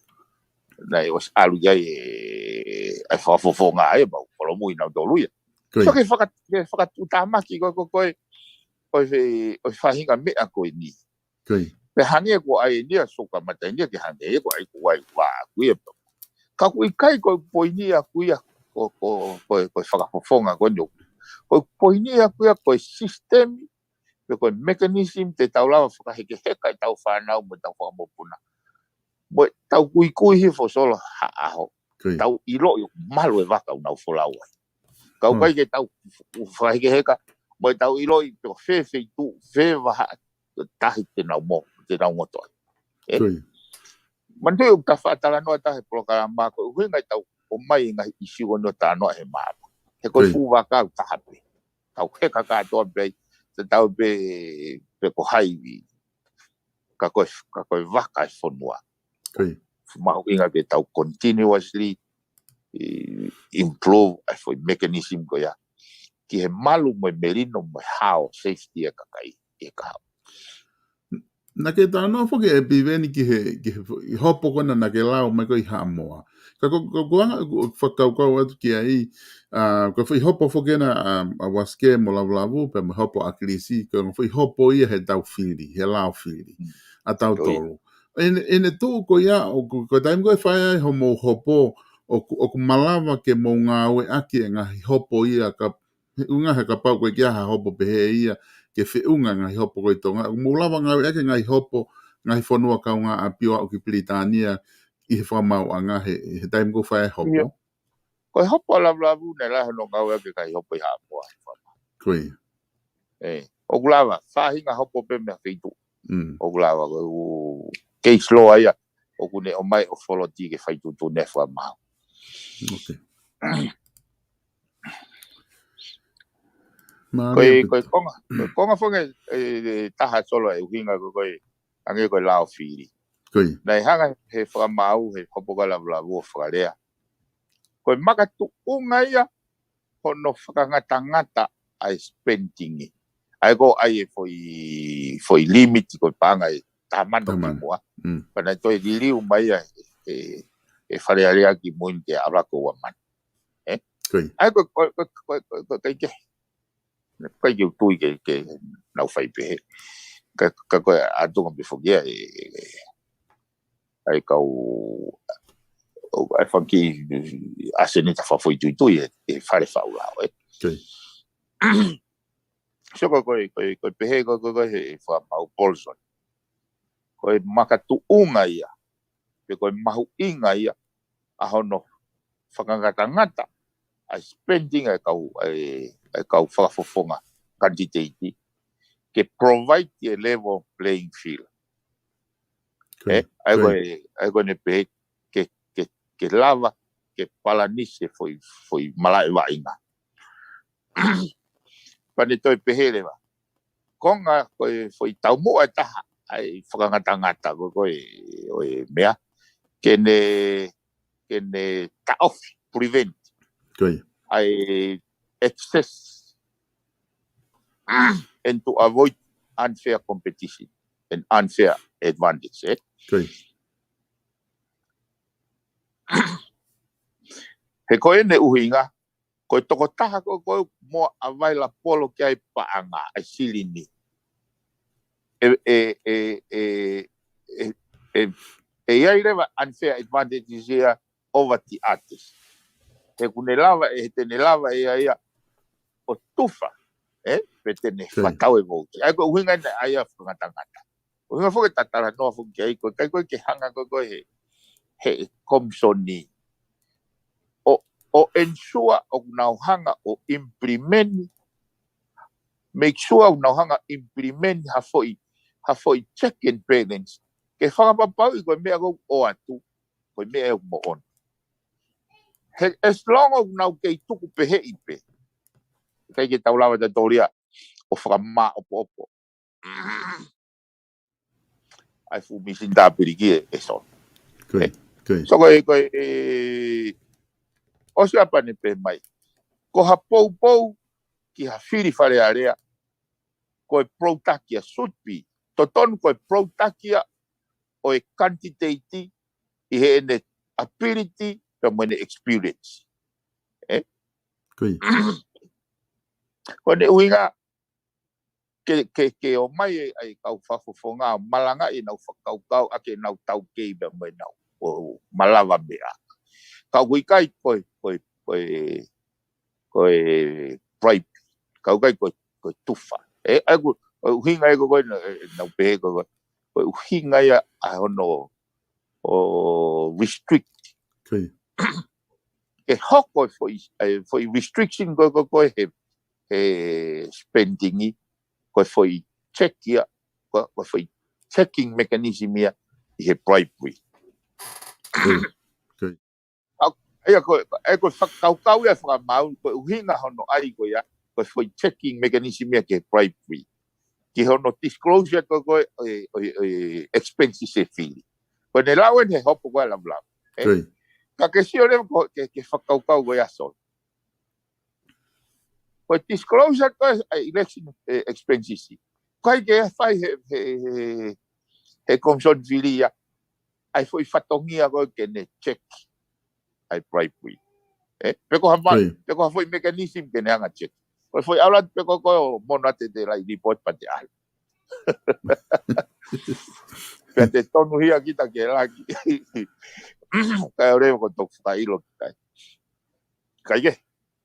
Naʻe ʻosi ʻalu ia e, e fakafofonga ai, mau kolomu ʻi nautolu ia. Ko ia. So ke faka-, ke fakatuʻutāmaki ko, ko, ko e, ko e, ko e faʻahinga meʻa ko eni. Ko ia. Pe hangē ko ʻai eni ia, so kamata eni ia ke hangē ia ko ʻai ko ʻai vā aku ia. Ka ʻoku ʻikai ko e poini aku ia, ko, ko, ko, ko e fakafofonga ko eni. Ko e poini aku ia, ko e system, pe ko e mechanism te tau lava fakahekeheka ʻetau fānau mo ʻetau fakamokopuna. Mo ʻetau kuikui hifo solo ha ʻaho. Ko ia. Tau ʻiloʻi ʻoku malu e vaka ʻoku nau folau ai. Ka ʻoku ʻikai ke tau fakahekeheka, mo ʻetau ʻiloʻi pe ko fē feituʻu, fē vahaʻa tahi te nau mo, te nau ngoto ai. Ē? Ko ia. Manatuʻi ʻoku ta faʻa talanoa taha he polokalama ko e ʻuhinga ʻetau ʻomai e ngaahi ʻisiū ko eni ʻo talanoa he māmani. He ko e fuʻu vaka ʻoku taha pē. Tau heka kātoa pē ai, te tau pē, pe ko hai vi. Ka ko e, ka ko e vaka e fonua. Ko ia. Mahuʻinga ke tau continuously, ē, improve ai foʻi mechanism ko ia. Ki he malu mo e melino mo e hao safety e kakai, e kahaʻu. Naʻa ke talanoa foki ʻe Piveni ki he, ki he foʻi hopo ko ena naʻa ke lau mai ko ē ʻi Haʻamoa. Ka ko, ko, ko anga, ko, fakakaukau atu ki ai, ʻa, ko e foʻi hopo foki ena, ʻa, ʻa Uasike mo Lavulavu, pea mo e hopo ʻa ʻAkilisi, ko e foʻi hopo ia he tau fili, he lao fili. Mm. ʻA tautolu. ʻEne, ʻene tuʻu ko ia, ʻo ko, ko e taimi ko ē fai ai hoʻomou hopo, ʻoku, ʻoku malava ke mou ngāueʻaki e ngaahi hopo ia ka, he ʻuhinga he kapau ko e ʻikai ha hopo pehē ia, ke feʻunga ngaahi hopo ko ē ʻi Tonga. ʻOku mou lava ngāueʻaki e ngaahi hopo, ngaahi fonua kaungāʻapi ʻo aʻu ki Pilitānia, ʻi he fakamaauʻanga he, he taimi ko ē fai ai hopo. Ia. Ko e hopo ʻa Lavulavu naʻe lahi hono ngāueʻaki e ngaahi hopo ʻi Haʻamoa. Ko ia. Ē, ʻoku lava, faʻahinga hopo pē mei ha feituʻu. Mm. ʻOku lava, ko e ʻū case law ia, ʻoku ne ʻomai ʻo foloti ke fai tuʻutuʻuni e fakamaau. Ok. Ko e, mālie pē. Ko e konga, ko e konga foki e, e, taha solo e ʻuhinga ko, ko e, hangē ko e lao fili. Ko ia. Naʻe hanga he fakamaau, he hopo ko ē ʻa Lavulavu ʻo fakalea. Ko e makatuʻunga ia, hono fakangatangata ʻa e spending. ʻA ia ko ē ʻai e foʻi, foʻi limit ko e paʻanga ʻe taha mano ki muʻa. Mm. Pea naʻe toe liliu mai ia ʻe, ʻe Fale Alea ki mui ni ke ʻave ko ua mano. Ē? Ko ia. ʻA ia ko, ko, ko, ko, ko, ko, ʻikai ke, ʻikai ke u tui ke, ke nau fai pehē. Ka, ka ko e ʻatunga pē foki ia e, e, ʻa e kau, ʻa e fanga kiʻi ʻasenita fakafoʻituitui e, e Fale Faʻulao, ē. Ko ia. So ko e, ko e, ko e, ko e pehē ko e, ko e, ko e he fakamaau Paulson. Ko e makatuʻunga ia, pe ko e mahuʻinga ia, ʻa hono fakangatangata ʻa e spending ʻa e kau, ʻa e, ʻa e kau fakafofonga candidate ke provide a level playing field. Ko ia. Ē, ʻa ia ko ia. Ko e, ʻa ia ko ʻene pehē ke, ke, ke lava, ke palanisi e foʻi, foʻi malaʻe vaʻinga. Pea ne toe pehē leva. Konga ko e foʻi taumuʻa ʻe taha, ʻa e fakangatangata ko, ko e, ʻo e meʻa. Ke ne, ke ne taʻofi, prevent. Ko ia. ʻA e excess and to avoid unfair competition and unfair advantage, ē? Ko ia. He ko ʻene ʻuhinga, ko e tokotaha ko, ko e mo available ki ai paʻanga, ʻa e silini. ʻE, ʻe, ʻe, ʻe, ʻe, ʻe, ʻe ʻi ai leva unfair advantages ia over the others. He ʻoku ne lava, ʻe, he te ne lava ʻe ia ia ʻo tufa, ē? Pe te ne fakatau e vouti. ʻA ia ko e ʻuhinga ena ʻa ia fakangatangata. ʻUhinga foki ʻeta talanoa foki ki ai ko e ʻikai ko e ke hanga ko e, ko e he, he komisoni. ʻO, ʻo ensure ʻoku nau hanga ʻo implement, make sure ʻoku nau hanga implement ha foʻi, ha foʻi check and balance. Ke fakapapauʻi ko e meʻa ko ē ʻoku ʻoatu, ko e meʻa ʻoku moʻoni. He, as long ʻoku nau kei tuku pehē ʻi pē. ʻIkai ke tau lava ʻeta tolia ʻo fakamāʻopoʻopo. ʻa e fuʻu misini tāpiliki ē, ē Solo. Ko ia, ko ia. So ko e, ko e, ʻosi ʻa Pane pē mai. Ko ha poupou ki ha fili Fale Alea, ko e product ia should be. Totonu ko e product ia ʻo e candidate ʻi heʻene ability pea mo ʻene experience. Ē? Ko ia. Ko ʻene ʻuhinga ke, ke, ke ʻomai ʻa e kau fakafofonga ʻo malangaʻi ʻenau fakakaukau ʻaki ʻenau taukei pea mo ʻenau ʻo malava meʻa. Ka ʻoku ʻikai ko e, ko e, ko e, ko e bribe. Ka ʻoku ʻikai ko e, ko e tufa. Ē, ʻa ia ko e ʻuhinga ia ko ē naʻa, ē, naʻa ku pehē ko e, ko e ʻuhinga ia ʻa hono ʻo restrict. Ko ia. Ke hoko e foʻi, e foʻi restriction ko e, ko e, ko e he, he spending ʻi, ko e foʻi check ia, ko e, ko e foʻi checking mechanism ia ʻi he bribery. Ko ia. Ko ia. ʻA ia ko e, ʻa ia ko e fakakaukau ia fakamaau, ko e ʻuhinga hono ʻai ko ia, ko e foʻi checking mechanism ia ki he bribery. Ki hono disclosure ko e, ko e, e, e, e expenses e fili. Ko ʻene lau eni he hopo ko e lavulavu. Ē? Ko ia. Ka ke sio leva ko e, ke, ke fakakaukau ko ia Solo. Ko e disclosure ko e, e election, e, expenses. Ko e ke fai he, he, he, he komisoni fili ia, ʻa e foʻi fatongia ko e ke ne check ʻa e bribery. Ē? Pe ko ha ma-, ko ia, pe ko ha foʻi mechanism ke ne hanga check. Ko e foʻi aulati pe ko e ko e ʻo mono ʻa te te lai report pea te ʻai. Pea te tonuhia kita ke laki. Kae ʻoua leva ko e toki fakaʻilo kita. Ka ʻi ai ke,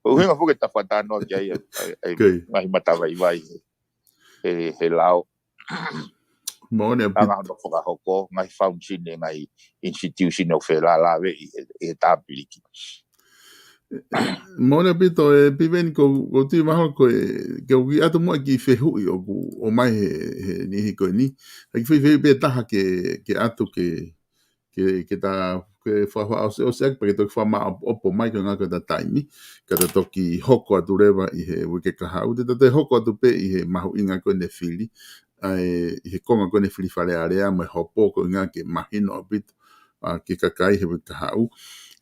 ko e ʻuhinga foki ʻeta fakatalanoa ki ai, ʻa e, ʻa e, ko ia, ngaahi matavaivai he, he, he lao. Moʻoni ʻaupito. Anga hono fakahoko, ngaahi function ʻa e ngaahi institution ʻoku felālāveʻi he, he tāpiliki. Moʻoni ʻaupito, ē, Piveni, ko, ko tui mahalo ko e, ke u kiʻi ʻatu muʻa e kiʻi fehuʻi ʻoku ʻomai he, he niʻihi ko eni. ʻA e kiʻi fehuʻi pē taha ke, ke ʻatu ke, ke, ke ta, ke fakaʻosi, ʻosi ʻaki pea ke toki fakamaʻopoʻopo mai ko e ʻuhinga ko ʻeta taimi, ka ta toki hoko atu leva ʻi he uike kahaʻu, te ta toe hoko atu pē ʻi he mahuʻinga ko ʻene fili, ʻa e, ʻi he konga ko ʻene fili Fale Alea mo e hopo ko e ʻuhinga ke mahino ʻaupito, ʻa, ki he kakai he uike kahaʻu.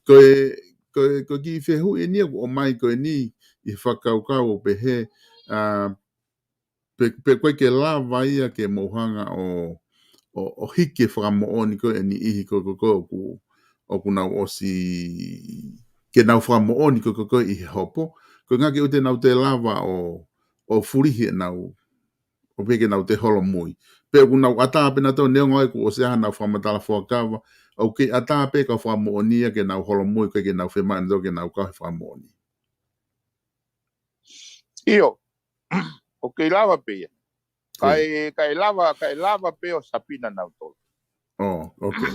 Ko e, ko e, ko e kiʻi fehuʻi eni ʻoku ʻomai ko eni ʻi he fakakaukau ʻo pehē, ʻa, pe, pe ko e ke lava ia ke mou hanga ʻo, ʻo, ʻo hiki e fakamoʻoni ko e niʻihi ko e, ko e, ko e ʻoku, ʻoku nau ʻosi, ke nau fakamoʻoni ko e, ko e, ko e ʻi he hopo, ko e ʻuhinga ke ʻoua te nau toe lava ʻo, ʻo fulihi ʻenau, ʻo pehē ke nau toe holomui. Pe ʻoku nau ʻatā pē nautolu neongo ʻoku ʻosi ʻi ai haʻanau fakamatala fuakava, ʻoku kei ʻatā pē kau fakamoʻoni ia ke nau holomui, ʻikai ke nau fiemaʻu nautolu ke nau kau he fakamoʻoni. ʻIo, ʻoku kei lava pē ia. Ko ia. Kae, kae lava, kae lava pē ʻo sapina nautolu. Oh, okay.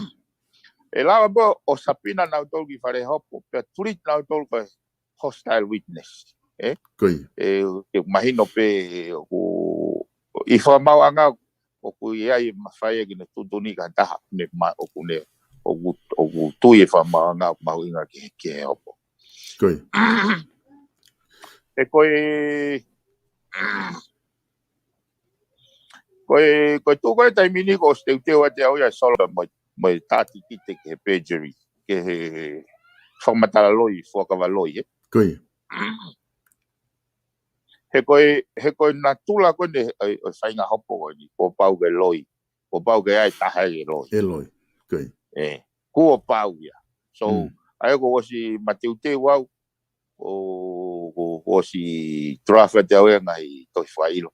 ʻE lava pē ʻo sapina nautolu ki fale hopo, pea treat nautolu ko e hostile witness. Ē? Ko ia. Ē, ʻe mahino pē ʻoku, ʻi he fakamaauʻanga ʻoku ʻi ai e mafai ke ne tuʻutuʻuni ki ha taha, ne ma-, ʻoku ne, ʻoku, ʻoku tui e fakamaauʻanga ʻoku mahuʻinga ki he, ki he hopo. Ko ia. Ē ko e, ko e, ko e tuʻu ko e taimi ni kuo ʻosi teuteu atu au ia Solo mo, mo e tātikite ki he perjury, ki he fakamatala loi, fuakava loi, ē? Ko ia. He ko e, he ko e natula ko eni ʻo e, ʻo e faʻahinga hopo ko eni, kuo pau ke loi, kuo pau ke ʻi ai e taha ʻe loi. ʻE loi. Ko ia. Ē, kuo pau ia. So, mm, ʻa ia kuo ʻosi mateuteu au, ʻo, kuo, kuo ʻosi draft atu au e ngaahi tohi fakaʻilo.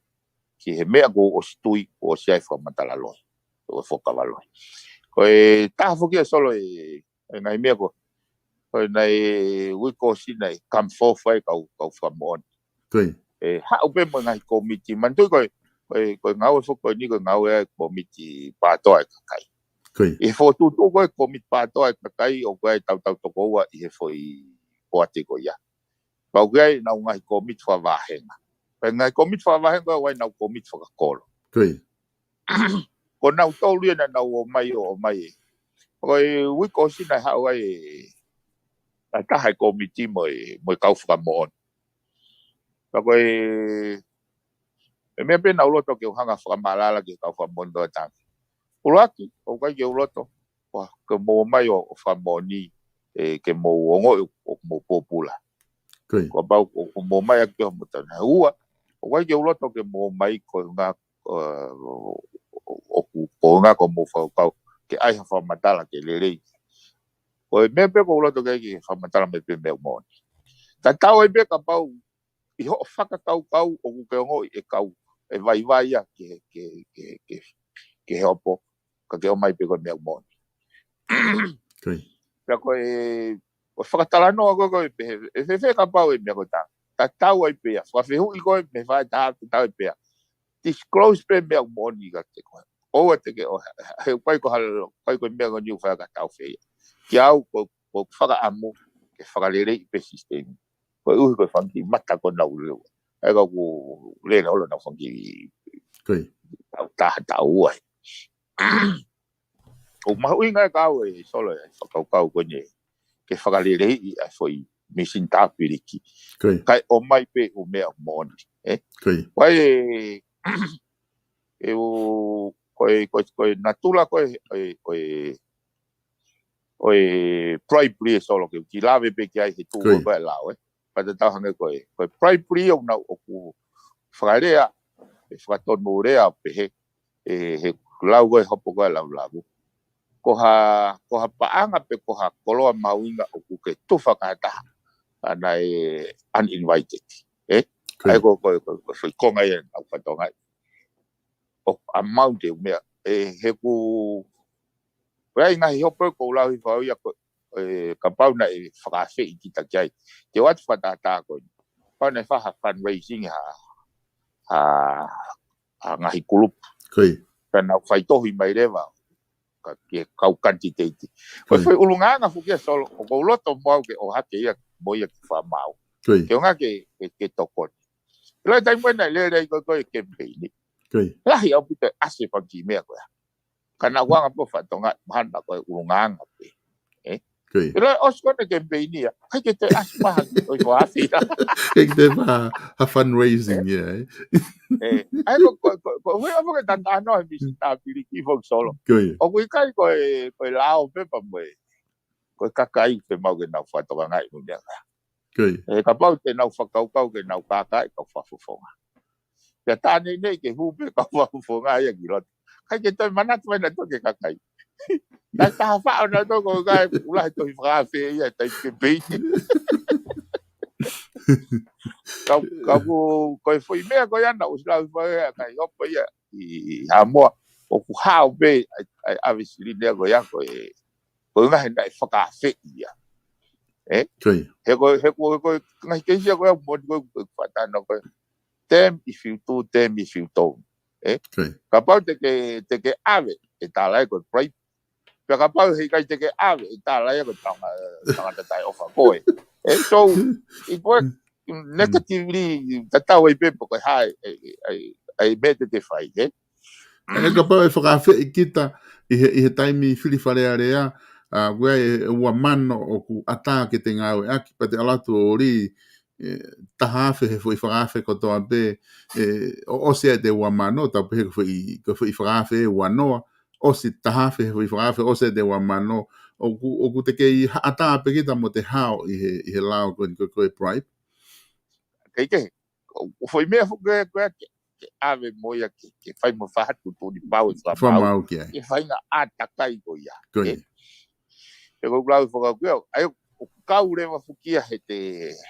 Ki he meʻa kuo ʻosi tui, kuo ʻosi ʻi ai e fakamatala loi. Ko e fuakava loi. Ko e taha foki ia Solo e, e ngaahi meʻa ko, ko e naʻe uike kuo ʻosi naʻe come forth ai e kau, kau fakamoʻoni. Ko ia. ʻE haʻu pē mo e ngaahi kōmiti. Manatuʻi ko e, ko e, ko e ngāue foki ko eni ko e ngāue ʻa e kōmiti pātoa ʻa e kakai. Ko ia. ʻI he fokotuʻutuʻu ko e kōmiti pātoa ʻa e kakai ʻoku ʻi ai e tautau toko ua ʻi he foʻi poate ko ia. Pea ʻoku ʻi ai ʻenau ngaahi kōmiti fakavāhenga. Pea ngaahi kōmiti fakavāhenga ʻoku ʻi ai ʻenau kōmiti fakakolo. Ko ia. Ko nautolu ia naʻa nau ō mai ō mai ē. Ko e uike kuo ʻosi naʻe haʻu ai e, ʻa e taha e kōmiti mo e, mo e kau fakamoʻoni. Pea ko e, e meʻa pē naʻa ku loto ke u hanga fakamaʻalaʻala ki he kau fakamoʻoni ko e tangi. ʻUluaki, ʻoku ʻikai ke u loto, ʻo ke mou ō mai ʻo, ʻo fakamoʻoni, ʻe, ke mou ongoʻi ʻoku mou pōpula. Ko ia. Kapau ʻoku mou ō mai ʻaki pē hoʻomou tauhi. Ua, ʻoku ʻikai ke u loto ke mou ō mai ko e ʻuhinga, ʻo, ʻo, ʻoku, ko e ʻuhinga ko hoʻomou fakakaukau ke ʻai ha fakamatala ke lelei. Ko e meʻa pē ʻoku ou loto ke ʻai ke fakamatala mai pē meʻa moʻoni. Tatau ai pē kapau ʻi hoʻo fakakaukau ʻoku ke ongoʻi ʻe kau, ʻe vaivai ia ke, ke, ke, ke, ke he hopo, ka ke ō mai pē ko e meʻa moʻoni. Ko ia. Pea ko e, ko e fakatalanoa ko ē, ko e pehē, ʻe fēfē kapau ʻe meʻa ko ē tā. Tatau ai pē ia, fakafehuʻi ko ē, mei he faʻahi ʻe taha, tatau ai pē ia. Disclose pē meʻa moʻoni kiate koe. ʻOua te ke ʻo, he ʻikai ko ha, ʻikai ko e meʻa ko eni ʻoku fai ka tau fei. Kiate au ko, ko e fakaʻamu ke fakaleleiʻi pē sisitemi. Koeʻuhi ko e fanga kiʻi mata ko ē naʻa nau lele. ʻA ia ka ʻoku lele holo ʻenau fanga kiʻi Ko ia. tau taha tau ua. ʻOku mahuʻinga ʻe kau ʻe Solo ʻa e fakakaukau ko eni ke fakaleleiʻi ʻa e foʻi misinitafiliki. Ko ia. Kae ʻomai pē ʻū meʻa moʻoni, ē? Ko ia. Ko e, ʻe ʻū, ko e, ko e, ko e natula ko e, ʻo e, ʻo e, ʻo e bribery ʻe Solo ke u kiʻi lave pē ki ai he tuʻu Ko ia. ko ē ʻa e lao, ē? Pea tatau hangē ko e, ko e bribery ʻoku nau ʻoku fakalea, ʻe fakatonu lea pehē, ʻe he lau ko e hopo ko ē ʻa Lavulavu. Ko ha, ko ha paʻanga pe ko ha koloa mahuʻinga ʻoku ke tufa ki ha taha. ʻA ia ʻe uninvited, ē? Ko ia. ʻA ia ko, ko, ko, ko e foʻi konga ia ʻoku fatongia. ʻOku amount ʻe ʻū meʻa. ʻE, he ʻoku, ʻoku ʻi ai e ngaahi hopo ʻoku ou lau hifo au ia ko, ʻe, kapau naʻe fakaafeʻi kita ki ai. Te u ʻoatu fakatātā ko eni. Kapau naʻe fai ha fundraising ha, ha, ha ngaahi kulupu. Ko ia. Pea nau faitohi mai leva ka ke kau kanititeiti. Ko e Ko ia. foʻi ʻulungaanga foki ia Solo, ʻoku ou loto mo au ke ʻohake ia, mo ia ki he fakamaau. Ko ia. Ke ʻuhinga ke, ke, ke tokoni. ʻIlo e taimi ko ē naʻe lele ai ko ē ko e kemipeini. Ko ia. Lahi ʻaupito e ʻasi e fanga kiʻi meʻa ko ia. Ka naʻa ku anga pē ʻo fatongia mahalo ko e ʻulungaanga pē. Ē? Ko ia. ʻIlo e ʻosi ko ē kemipeini ia, ʻikai ke toe ʻasi mai ha kiʻi ʻosi ʻo afi ia. ʻIkai ke toe fai ha fundraising ia, ē? Ē, ʻa ia ko, ko, ko, ko, hui ʻa foki e talanoa he misinitafiliki foki Solo. Ko ia. ʻOku ʻikai ko e, ko e lao pē pea mo e, ko e kakai pē mau ke nau fakatokangaʻi mo e meʻa ko ia. Ko ia. ʻE, kapau te nau fakakaukau ke nau kākaaʻi kau fakafofonga. Pea tā neinei ke hū pē kau fakafofonga ia ki loto. ʻIkai ke toe manatu mai nautolu ki he kakai. Naʻe taha faʻo nautolu ko e kakai ʻoku lahi e tohi fakaafe ia he taimi kemipeini. Kau, kau ko, ko e foʻi meʻa ko ia naʻe ʻosi lau hifo ai ʻa e kakai hopo ia ʻi Haʻamoa. ʻOku hao pē ʻa e, ʻa e ʻave silini ia ko ia ko e, ko e ngaahi naʻe fakaafeʻi ia. Ē? Ko ia. He ko, he ko, he ko, ngaahi keisi ia ko ia moʻoni ko e, ko e faʻa talanoa ko e. Damn if you do, damn if you don't. Ē? Ko ia. Kapau te ke, te ke ʻave, ʻe tala ia ko e bribe. Pea kapau heʻikai te ke ʻave, ʻe tala ia ko e tanga, tangata taʻeʻofa ko ē. Ē, so, it work Mm. negatively, tatau ai pē pe ko e hā e, e, e, e meʻa te te fai, ē? ʻE kapau ʻe fakaafeʻi kita ʻi he, ʻi he taimi fili Fale Alea, ʻa, ko e ʻe ua mano ʻoku ʻatā ke te ngāueʻaki, pea te ʻalu atu ʻo lī, ʻe, taha afe he foʻi fakaafe kotoa pē, ʻe, ʻo ʻosi ʻa e ua mano, tau pehē ko e foʻi, ko e foʻi fakaafe ʻe ua noa, ʻosi taha afe he foʻi fakaafe, ʻosi ʻa e ua mano, ʻoku, ʻoku te kei ha-, ʻatā pē kita mo te hao ʻi he, ʻi he lao ko eni ko e, ko e bribe. Kei kehe, ʻo, ʻo foʻi meʻa foki ko ē ke, ke ʻave mo ia ke, ke fai mo fai ha tuʻutuʻuni pau ʻe fakamaau. Fakamaau ki ai. Ke fai ngaahi ʻātakai ko ia. Ko ia. Ē? He ko e lau fakakaukau, ʻa ia ʻoku kau leva foki ia he te,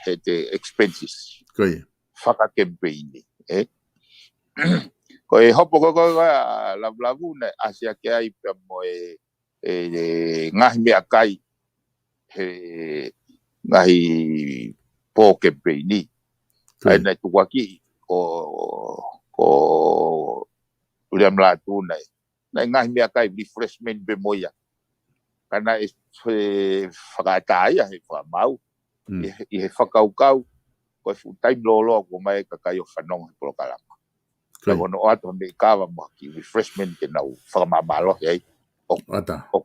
he te expenses. Ko ia. Fakakemipeini, ē? Ko e hopo ko ē ko ē ʻa Lavulavu naʻe ʻasi hake ai pea mo e, e, e ngaahi meʻakai he ngaahi pō kemipeini. Ko ia. ʻA ia naʻe tukuakiʻi ko, ko Uliami Lātū naʻe, naʻe ngaahi meʻakai refreshment pē mo ia. Ka naʻe, e, fakaʻatā ia he fakamaau. Mm. ʻI he, ʻi he fakakaukau, ko e fuʻu taimi lōloa ʻoku ʻomai e kakai ʻo fanongo he polokalama. Ko ia. Ka ko hono ʻoatu ha meʻi kava mo ha kiʻi refreshment ke nau fakamāmālohi ai. ʻO, ʻAtā. ʻo,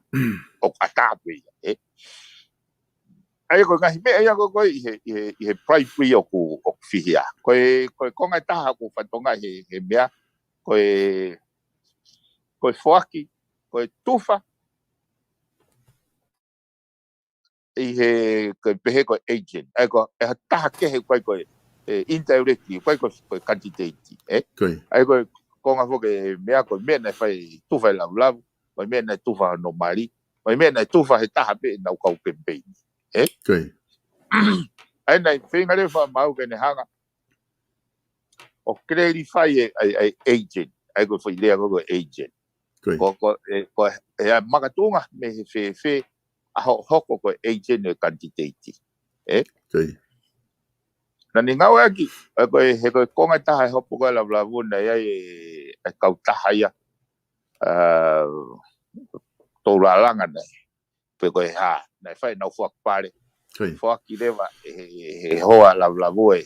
ʻoku ʻatā pē ia, ē? ʻA ia ko e ngaahi meʻa ia ko ē ko ē ʻi he, ʻi he, ʻi he bribery ʻoku, ʻoku fihia. Ko e, ko e konga ʻe taha ʻoku ou fatongia he, he meʻa, ko e, ko e foaki, ko e tufa ʻi he, ko e pehē ko e agent. ʻA ia ko e taha kehe ʻoku ʻikai ko e, e indirect, ʻoku ʻikai ko e, ko e candidate, ē? ʻA ia ko e konga foki e meʻa ko e meʻa naʻe fai tufa e Lavulavu, ko e meʻa naʻe tufa hono mali, ko e meʻa naʻe tufa he taha pē ʻenau kau campaign, ē? ʻA ia naʻe feinga leva ʻa Mau ke ne hanga ʻo clarify e, e, e agent. ʻA ia ko e foʻi lea ko e agent. Ko, ko, e, ko e, e makatuʻunga mei he fēfē ʻa hoʻo hoko ko e agent ʻo e candidate. Ē? Naʻa ne ngāueʻaki, ʻa ia ko e, he ko e konga ʻe taha e hopo ko e Lavulavu naʻe ʻi ai e, e kautaha ia, ʻa, Toulalanga naʻe, pe ko e hā, naʻe fai ʻenau foaki pale. Foaki leva ʻe he, he, he hoa Lavulavu e,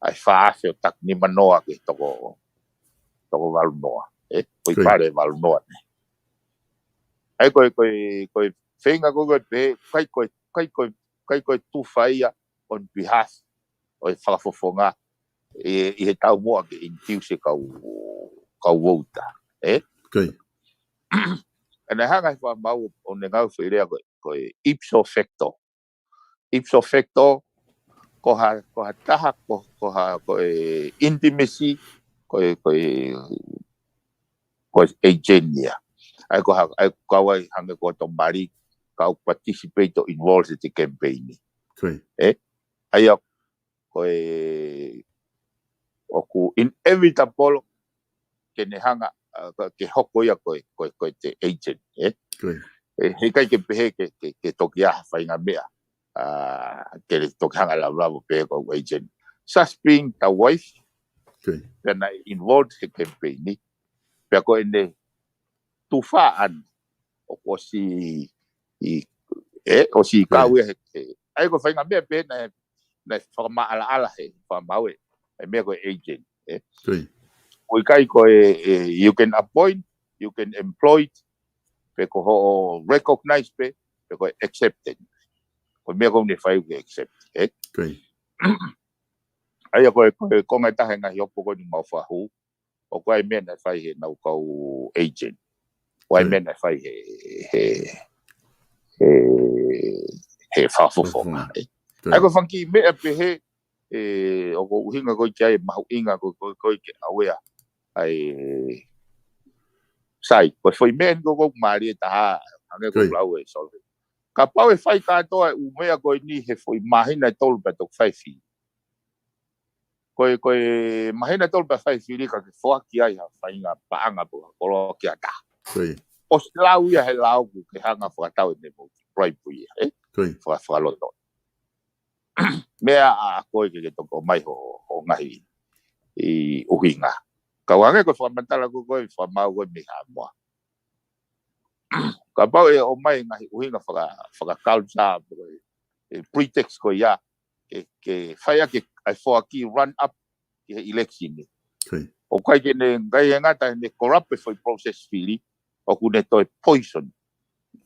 ʻa e fā afe ʻo taki nima noa ki he toko, toko valu noa. Ē? Ko e pale valu noa nei. ʻA ia ko e, ko e, ko e feinga ko e, ko e pehē, ʻikai ko e, ʻikai ko e, ʻikai ko e tufa ia on behalf ʻo e fakafofonga ʻi, ʻi he taumuʻa ke induce e kau, kau vouta. Ē? ʻA ia naʻe hanga ʻe Fakamau ʻo ne ngāue foʻi lea ko e, ko e ipso facto. Ipso facto, ko ha, ko ha taha, ko, ko ha, ko e intimacy, ko e, ko e, ko e agent ia. ʻA ia ko ha, ʻa ia ko e kau ai hangē ko Tomali, kau participate ʻo involve he campaign. Ē? ʻA ia ko e, ʻoku inevitable ke ne hanga, ʻa, ke hoko ia ko e, ko e, ko e te agent, ē? ʻE, heʻikai ke pehē ke, ke, ke toki ʻi ai ha faʻahinga meʻa, ʻa, ke ne toki hanga Lavulavu pehē ko e agent. Such being the wife, pea naʻe involved he campaign ni, pea ko ʻene tufa ʻana, ʻoku ʻosi, ʻi, ʻe, ʻosi kau ia he, he, ʻa ia ko e faʻahinga meʻa pē naʻe, naʻe fakamaʻalaʻala he Fakamau ē, ʻa e meʻa ko e agent, ē? ʻOku ʻikai ko e, e, you can appoint, you can employ, pe ko hoʻo recognize pē, pe ko e accepted. Ko e meʻa ko ē naʻe fai ke accept, ē? ʻA ia ko e, ko e konga ʻe taha e ngaahi hopo ko eni ʻoku mau fakahū, ʻoku ʻi ai e meʻa naʻe fai heʻenau kau agent. ʻOku ʻi ai e meʻa naʻe fai he, he, he, he fakafofonga, ē? ʻA ia ko e fanga kiʻi meʻa pehē, ē, ʻoku ou ʻuhinga ko ē ki ai e mahuʻinga ko ē, ko ē, ko ē ke ʻauea. ʻA ia, sai, ko e foʻi meʻa eni ko ē ʻoku mālie taha, hangē ko e lau ē, Solo. Kapau ʻe fai kātoa e ʻū meʻa ko eni he foʻi māhina ʻe tolu pea toki fai fili. Ko e, ko e māhina ʻe tolu pea fai fili ka ke foaki ai ha faʻahinga paʻanga pe ko e koloa ki ha taha. ʻOsi lau ia he lao ʻoku ke hanga fakatau ʻene multiply pē ia, ē? Faka-, fakaloto. Meʻa ʻa, ʻa koe ke, ke toki ʻomai hoʻo, hoʻo ngaahi ʻuhinga. Ka ʻoku hangē ko e fakamatala ko ē ko ē, Fakamau ko ē mei Haʻamoa. Kapau ʻe ʻomai ngaahi ʻuhinga faka-, faka-culture, pe ko e, e pretext ko ia, ke, ke fai ʻaki ʻa e foaki run up ki he election ni. ʻOku ʻikai ke ne, ʻikai ke ngata he ne corrupt e foʻi process fili, ʻoku ne toe poison.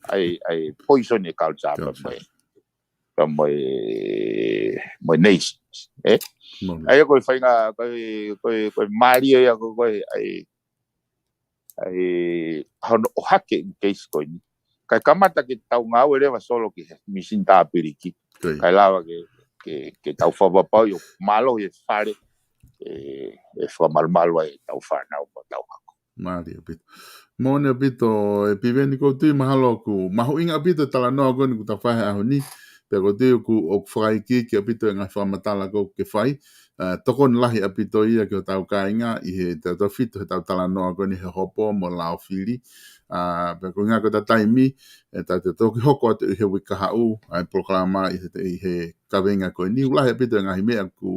ʻA e, ʻa e poison e culture pea mo e, pea mo e, mo e nations, ē? ʻA ia ko e faʻahinga, ko e, ko e, ko e mālie ia ko ē, ko e, ʻa e, ʻa e, hono ʻohake e case ko eni. Kae kamata ke tau ngāue leva Solo ki he misini tāpiliki. Kae lava ke, ke, ke tau fakapapauʻi ʻoku mālohi e fale, ē, ʻe fakamalumalu ai ʻetau fānau mo ʻetau ako. Mālie ʻaupito. Moʻoni ʻaupito, ē Piveni, ʻoku ou tui mahalo ʻoku mahuʻinga ʻaupito e talanoa ko eni kuo ta fai he ʻaho ni. Pea ʻoku ou tui ʻoku, ʻoku fakaikiiki ʻaupito e ngaahi fakamatala ko ē ʻoku ke fai. ʻA, tokoni lahi ʻaupito ia ki hotau kāinga ʻi he tautefito heʻetau talanoa ko eni he hopo mo e lao fili. ʻA, pea ko e ʻuhinga ko ʻeta taimi, ʻe ta, ta toki hoko atu ʻi he uike kahaʻu ʻa e polokalama ʻi he, ʻi he kaveinga ko eni. ʻOku lahi ʻaupito e ngaahi meʻa ʻoku,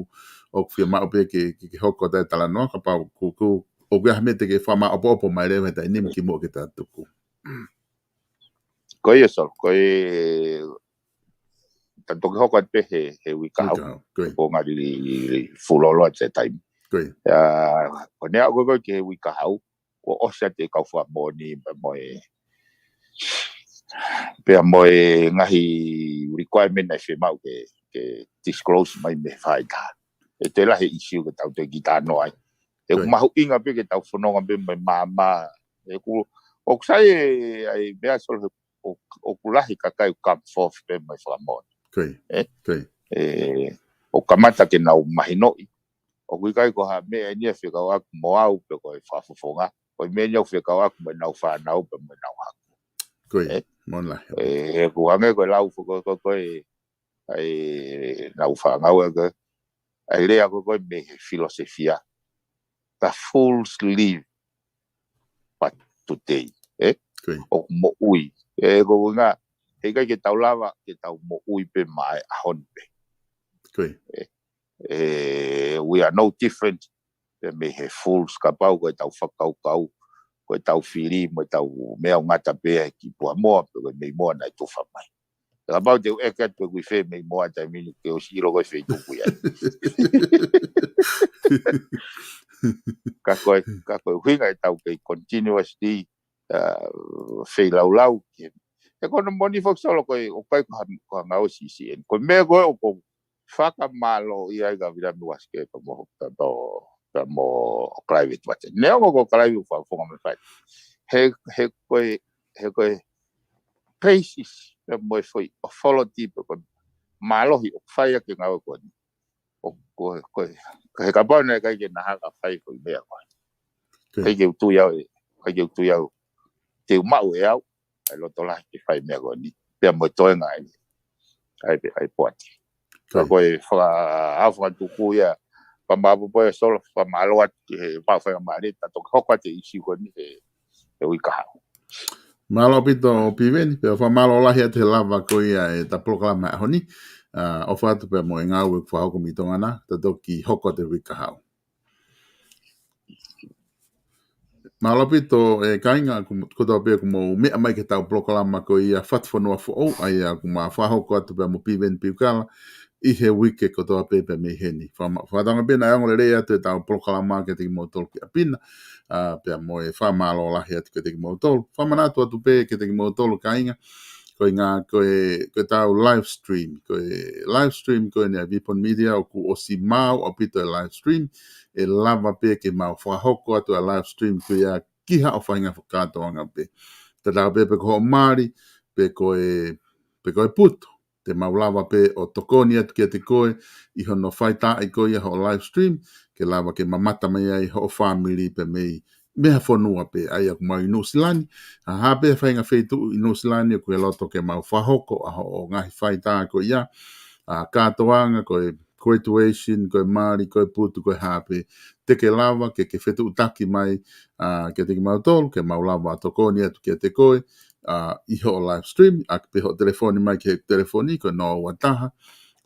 ʻoku fiemaʻu pē ke, ke, ke hoko atu e talanoa, kapau ʻoku, ʻoku, ʻoku ʻi ai ha meʻa te ke fakamāʻopoʻopo mai leva he taimi ni kimuʻa ke ta tuku. Ko ia Solo, ko e, ta toki hoko atu pē he, he uike kahaʻu. Ko e ngaahi li, li, li fulolo atu e taimi. ʻA, ko e ʻaho ko ē ko ē ki he uike kahaʻu, kuo ʻosi atu e kau fakamoʻoni pea mo e, pea mo e ngaahi requirement naʻe fiemaʻu ke, ke disclose mai mei he faʻahitaha. ʻE toe lahi e issue ke tau toe kiʻi talanoa ai. ʻOku mahuʻinga pē ke tau fononga pē mo e maama. ʻOku, ʻOku sai e, ʻa e meʻa Solo, ʻo, ʻoku lahi kakai ʻoku come forth pē mo e fakamoʻoni. Ko ia. Eh? Ko ia. E, ʻoku kamata ke nau mahinoʻi. ʻOku ʻikai ko ha meʻa eni ʻe fekauʻaki mo au pe ko e fakafofonga. Ko e meʻa eni ʻoku fekauʻaki mo ʻenau fānau pe mo ʻenau hako. Ko ia. Eh? Mo lahi. E, he ʻoku hangē ko e lau fo-, ko, ko, ko e, ʻa e nau fānau ē ko e, ʻa e lea ko, ko e mei he filosofia. The fools live but today. Eh? Ko ia. ʻOku moʻui. E, ko ngā, heʻikai ke tau lava, ke tau moʻui pē maʻa e ʻaho ni pē. Ko ia. E, we are no different. Pea mei he fools kapau ko e tau fakakaukau, ko e tau fili, mo e tau meʻa ʻo ngata pē ki Puamoa, pe ko e mei moa naʻe tufa mai. Kapau te u ʻeke atu pe ʻoku ʻi fē mei moa taimi ni ke ʻosi ʻilo ko e feituʻu ia. Ka ko e, ka ko e ʻuhinga e tau kei continuously, uh, feilaulau ki he. E ko hono moʻoni foki Solo ko e, ʻoku ʻikai ko ha, ko ha ngāue siʻisiʻi eni. Ko e meʻa ko ē ʻoku ou fakamālō ai ka vila mi waske pa mo, pa mo, pa mo Clive Edwards. Neongo ko Clive ʻoku fakafofonga mo e fai. He, he ko e, he ko e basis, pea mo e foʻi authority, pe ko e mālohi ʻoku fai ʻaki e ngāue ko eni. ʻO ko, ko, ko he kapau naʻe ʻikai ke na hanga fai ko e meʻa ko eni. Ko ia. ʻIkai ke u tui au, e, ʻikai ke u tui au. Te u maʻu ʻe au, ʻa e loto lahi ke fai meʻa ko eni. Pea mo e toenga ai. ʻA e pe, ʻa e poate. Ka Ko ia. ko e faka, au fakatuku ia, ka mapu po e Solo, fakamālō atu ki he mau fai mālie, ta toki hoko atu e ʻīsiu ko eni he, he uike kahaʻu. Mālō ʻaupito Piveni, pea fakamālō lahi atu he lava ko ia e ta polokalama ʻaho ni, a, ʻofa atu pea mo e ngāue ʻoku fakahoko mei Tonga na, ta toki hoko atu e uike kahaʻu. Mālō ʻaupito e kāinga, ʻoku, kotoa pē ʻoku mou meʻa mai ki he tau polokalama ko ia Fatufonua Foʻou, ʻa ia ʻoku ma fakahoko atu pea mo Piveni Piukala, ʻi he uike kotoa pē pea mei heni. Fama-, fakatanga pē naʻe ongo lelei atu e tau polokalama kiate kimoutolu ki ʻapi na, a, pea mo e fakamālō lahi atu kiate kimoutolu. Fakamanatu atu pē kiate kimoutolu kāinga, ko e ngā, ko e, ko e tau live stream, ko e live stream ko eni ʻa e Vipon Media ʻoku ʻosi maau ʻaupito e live stream, ʻe lava pē ke mau fakahoko atu ʻa e live stream ko ia ki haʻo faʻahinga fakakātoanga pē. Tatau pē pe ko hoʻo mali, pe ko e, pe ko e putu. Te mau lava pē ʻo tokoni atu kiate koe, ʻi hono faitaaʻi ko ia hoʻo live stream, ke lava ke mamata mai ai hoʻo fāmili pea mei, mei ha fonua pē, ʻa ia ʻoku mau ʻi Nuʻusila ni, ha ha pē faʻahinga feituʻu ʻi Nuʻusila ni, ʻoku ke loto ke mau fakahoko ʻa hoʻo ngaahi faitā ko ia, ʻa kātoanga, ko e graduation, ko e mali, ko e putu, ko e hā pē, te ke lava, ke, ke fetuʻutaki mai, a, kiate kimautolu, ke mau lava ʻo tokoni atu kiate koe, a, ʻi hoʻo live stream, ʻaki pē hoʻo telefoni mai ki he telefoni, ko e noa ua taha,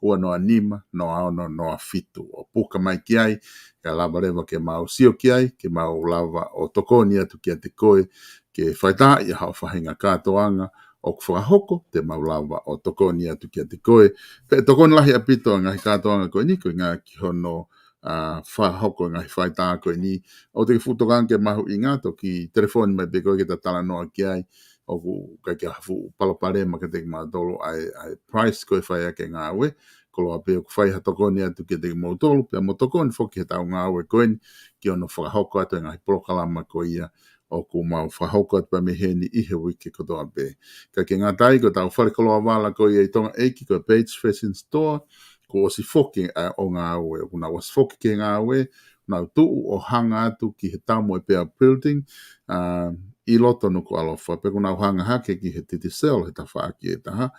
ua noa nima, noa ono, noa fitu. ʻO puka mai ki ai, ka lava leva ke mau sio ki ai, ke mau lava ʻo tokoni atu kiate koe, ke faitaaʻi ʻa hoʻo faʻahinga kātoanga, ʻoku fakahoko, te mau lava ʻo tokoni atu kiate koe. Pea tokoni lahi ʻaupito ʻa e ngaahi kātoanga ko eni, ko e ngaahi ki hono, a, fakahoko e ngaahi faitā ko eni. ʻOku te ke fuʻu tokanga ke mahuʻinga, toki telefoni mai pē koe ke ta talanoa ki ai, ʻoku ʻikai ke ʻi ai ha fuʻu palopalema kiate kimautolu ʻa e, ʻa e price ko e fai ʻaki e ngāue, koloa pē ʻoku fai ha tokoni atu kiate kimoutolu, pea mo tokoni foki he tau ngāue ko eni, ki hono fakahoko atu e ngaahi polokalama ko ia, ʻoku mau fakahoko atu pea mei heni ʻi he uike kotoa pē. Ka ke ngata ai ko e tau fale koloa vala ko ia ʻi Tonga ʻEiki ko e Page Fashion Store, kuo ʻosi foki ʻa e ʻo ngāue, ʻoku nau ʻosi foki ki he ngāue, nau tuʻu ʻo hanga atu ki he Taumoʻepea Building, a, ʻi loto Nukuʻalofa, pea ʻoku nau hanga hake ki he Digicel he tafaʻaki ʻe taha.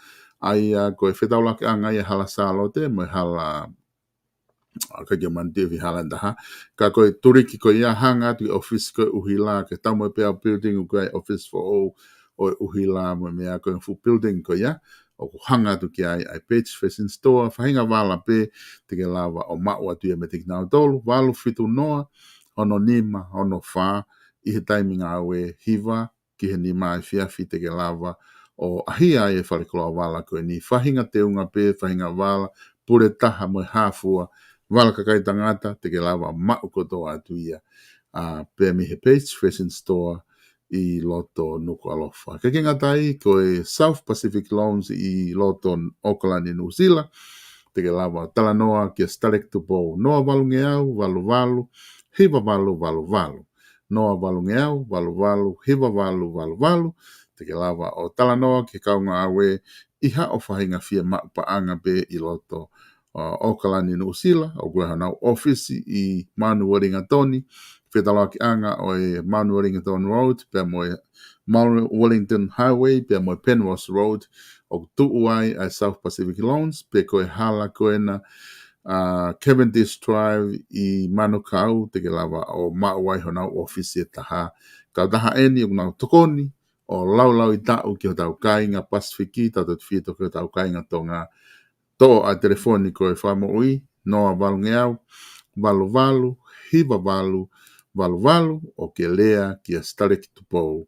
ʻA ia ko e fetaulakiʻanga ia hala Sālote, mo e hala, a, ʻikai ke u manatuʻi ʻe fiha hala ʻe taha. Ka ko e tuliki ko ia hanga atu ki he ʻōfisi ko e ʻuhila, ki he Taumoʻepea Building ʻoku ʻi ai e ʻōfisi foʻou ʻo e ʻuhila mo e meʻa ko e fuʻu building ko ia, ʻoku hanga atu ki ai ʻa e Page Fashion Store, faʻahinga vala pē, te ke lava ʻo maʻu atu ia meiate kinautolu, valu fitu noa, ono nima, ono fā, ʻi he taimi ngāue hiva, ki he nima efiafi te ke lava ʻo ʻahia ai e fale koloa vala ko eni, faʻahinga teunga pē, faʻahinga vala, pule taha mo e hā fua, vala kakai tangata, te ke lava maʻu kotoa atu ia, a, pea mei he Page Fashion Store ʻi loto Nukuʻalofa. Ka ke ngata ai, ko e South Pacific Loans ʻi loto ʻAokalani Nuʻusila, te ke lava talanoa kia Starek Tupou, noa valu ngeau, valu valu, hiva valu valu valu. noa valu ngeau, valu valu, hiva valu, valu valu. Te ke lava ʻo talanoa ki he kau ngāue ʻi haʻo faʻahinga fiemaʻu paʻanga pē ʻi loto ʻo ʻAokalani, Nuʻusila, ʻoku ʻi ai honau ʻōfisi ʻi Mount Wellington, fetaulaki ʻanga ʻo e Mount Wellington Road, pea mo e Mount Wellington Highway, pea mo e Penrose Road, ʻoku tuʻu ai ʻa e South Pacific Loans, pe ko e hala ko ena ʻa Cavendish Drive ʻi Manukau, te ke lava ʻo maʻu ai honau ʻōfisi ʻe taha. Kautaha eni ʻoku nau tokoni ʻo laulauitaʻu ki hotau kāinga Pasifiki, tautautefito ki hotau kāinga Tonga. Toʻo ʻa e telefoni ko e fakamoʻui, noa valu ngeau, valu valu, hiva valu, valu valu, ʻo ke lea kia Sitaleki Tupou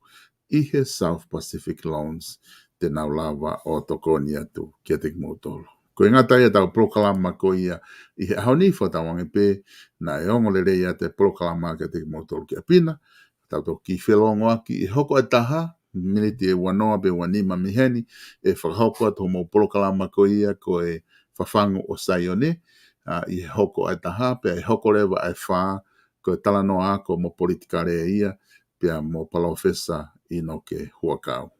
ʻi he South Pacific Loans, te nau lava ʻo tokoni atu kiate kimoutolu. Ko e ngata ia ʻetau polokalama ko ia ʻi he ʻaho ni, fakatauange pē naʻe ongo lelei ʻa e polokalama kiate kimoutolu ki ʻapi na. Tau toki felongoaki ʻi he hoko ʻa e taha, miniti ʻe ua noa pe ua nima mei heni, ʻe fakahoko atu hoʻomou polokalama ko ia ko e Fafangu ʻo Saione, ʻa, ʻi he hoko ʻa e taha, pea ʻe hoko leva ʻa e fā, ko e talanoa ako mo politikale ia, pea mo Palōfesa ʻInoke Huʻakau.